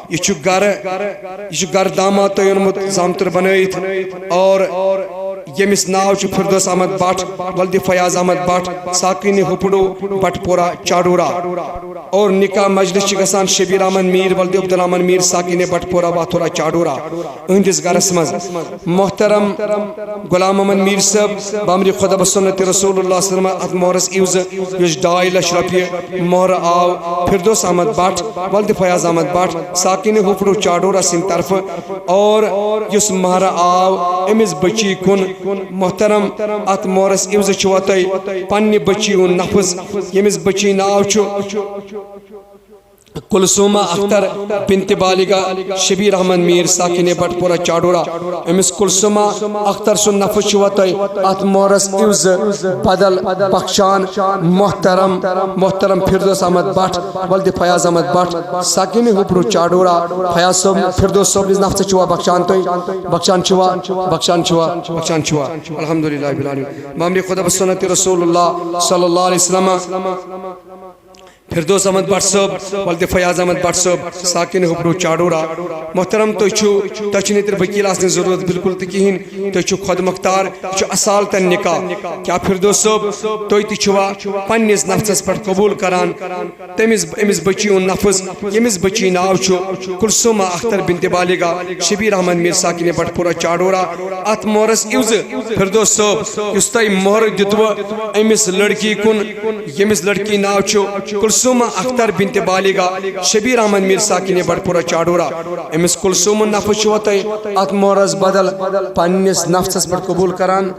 یہِ چھُ گرٕ، یہِ چھُ گرٕ داماد تۄہہِ اوٚنمُت زامتُر بنٲیِتھ، اور ییٚمِس ناو چھُ فردوس احمد بٹ ولدِ فیاض احمد بٹ، ساکنِ ہُپڑو، بٹپورہ، چاڈورہ۔ اور نکاح مجلس چھِ گژھان شبیر احمد میر ولدِ عبدالرحمن میر، ساکنِ بٹپورہ، واتھورہ، چاڈورہ، أہنٛدِس گرس منٛز۔ محترم غلام محمد میر صٲب، بامرِ خدا بہ سنتِ رسول اللہ صلی اللہ علیہ وسلم، اتھ مہرس عوضہٕ یُس ڈاے لچھ رۄپیہِ مہرٕ آو فردوس احمد بٹ ولدِ فیاض احمد بٹ، ساکنِ ہُپڑو، چاڈورہ سٕنٛدِ طرفہٕ۔ اور یُس مہرٕ آو أمِس بچی کُن، محترم، اتھ مہرس عوضہٕ چھُوا تۄہہِ پننہِ بچی ہُنٛد نفس، ییٚمِس بچی ناو چھُ کلثومہ اختر بنتِ بالغہ، شبیر احمد میر، ساکنِ بٹپورہ، چاڈورہ۔ أمِس کلثومہ اختر سُنٛد نفس چھُوا تۄہہِ اتھ مہرس عوضہٕ بدل بخشان، محترم، محترم فردوس احمد بٹ ولدِ فیاض احمد بٹ، ساکنِ ہُپڑو، چاڈورہ۔ فیاض صٲب، فردوس صٲبنِس نفسس چھُوا بخشان تُہۍ؟ بخشان چھُوا؟ بخشان چھُوا؟ بخشان چھُوا؟ الحمدللہ رب العالمین۔ بامرِ خدا بہ سنتِ رسول اللہ صلی اللہ علیہ وسلم۔ فردوس احمد بٹ صٲب ولدِ فیاض احمد بٹ صٲب، ساکنِ ہُپڑو، چاڈورہ۔ محترم، تُہۍ چھِو، تۄہہِ چھُنہٕ ییٚتہِ وکیل آسنٕچ ضروٗرت بِلکُل تہِ کِہیٖنۍ، تُہۍ چھِو خۄد مۄختار، یہِ چھُ اصالتن نکاح۔ کیٛاہ فردوس صٲب، تُہۍ تہِ چھِوا پننِس نفسس پٮ۪ٹھ قبول کران تٔمِس، أمِس بچی ہُنٛد نفس، ییٚمِس بچی ناو چھُ کلثومہ اختر بنتِ بالغہ، شبیر احمد میر، ساکنِ بٹپورہ، چاڈورہ؟ اتھ مہرس عوضہٕ فردوس صٲب، یُس تۄہہِ مہر دیُتوٕ أمِس لڑکی کُن، ییٚمِس لڑکی ناو چھُ کلثومہ اختر بنتِ بالغہ، شبیر احمد میر، ساکنِ بٹپورہ، چاڈورہ۔ أمِس کلثوم نفس چھُوا تۄہہِ اتھ مہرس بدل پننِس نفسس پٮ۪ٹھ قبول کران؟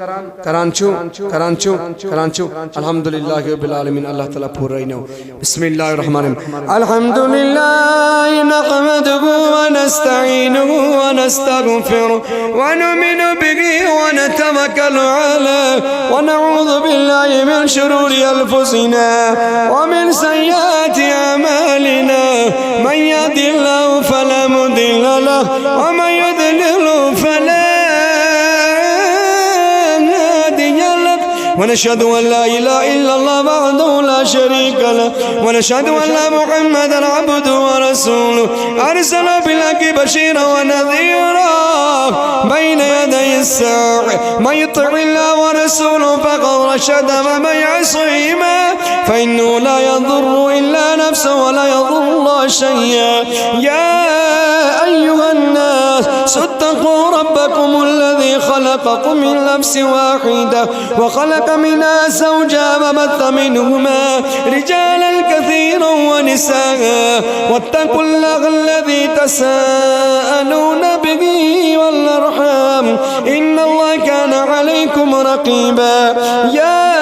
کران چھِو، کران چھِو، کران چھِو۔ الحمدللہ رب العالمین، اللہ تعالیٰ پوٗرٲینو۔ بسم اللہ الرحمن الرحیم۔ الحمد لله نحمده ونستعينه ونستغفره ونؤمن به ونتوكل عليه ونعوذ بالله من شرور أنفسنا ومن سيئات أعمالنا. من يهد الله فلا مضل له ومن يضلل فلا هادي له. ونشهد أن لا إله إلا الله وحده لا شريك له، ونشهد أن محمدا عبده ورسوله، أرسله بالحق بشيرا ونذيرا بين يدي الساعة. من يطع الله ورسوله فقد رشد، ومن يعصهما فإنه لا يضر إلا نفسه ولا يضر الله شيئا. يا أيها الناس اتقوا ربكم الذي خلقكم من نفس واحدة وخلق منها زوجها وبث منهما رجالا كثيرا ونساء واتقوا الله الذي تساءلون به والأرحام إن الله كان عليكم رقيبا. يا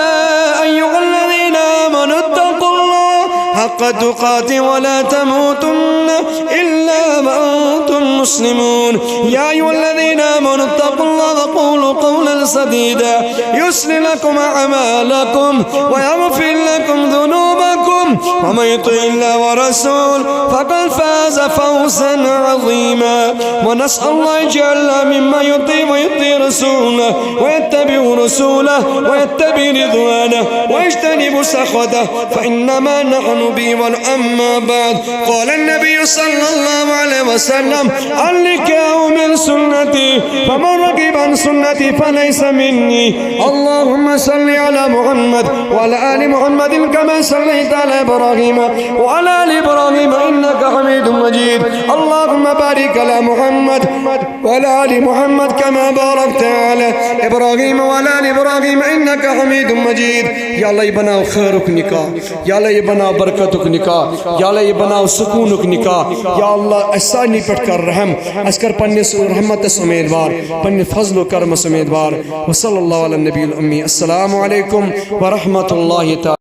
أيها الذين آمنوا اتقوا الله حق تقاته ولا تموتن إلا وأنتم مسلمون. يا أيها الذين آمنوا اتقوا الله وقولوا قولا سديدا يصلح لكم أعمالكم ويغفر لكم ذنوبكم ومن يطع الله ورسوله فقد فاز فوزا عظيما. ونسأل الله يجعلنا ممن يطيع ويطيع رسوله ويتبع رسوله ويتبع رضوانه ويجتنب سخطه فإنما نحن به. أما بعد، قال النبي صلى الله عليه وسلم: النكاح من سنتي فمن رغب عن سنتي فليس مني. اللهم صل على محمد وعلى آل محمد كما صليت على إبراهيم وعلى آل إبراهيم إنك حميد مجيد. اللهم بارك على محمد وعلى آل محمد كما باركت على إبراهيم وعلى آل إبراهيم إنك حميد مجيد. یا اللہ، یہِ بناو خٲرُک نکاح، یا اللہ، یہِ بناو برکتُک نکاح، یا اللہ، یہِ بناو سکوٗنُک نکاح۔ یا اللہ، اَسہِ سارنٕے پٮ۪ٹھ کر رحم، اَسہِ کر پننِس رحمتس امیدوار، پننہِ فضل و کرمس امیدوار۔ وصلی اللہ علی النبی الامی۔ السلام علیکم ورحمۃ اللہ تعالیٰ۔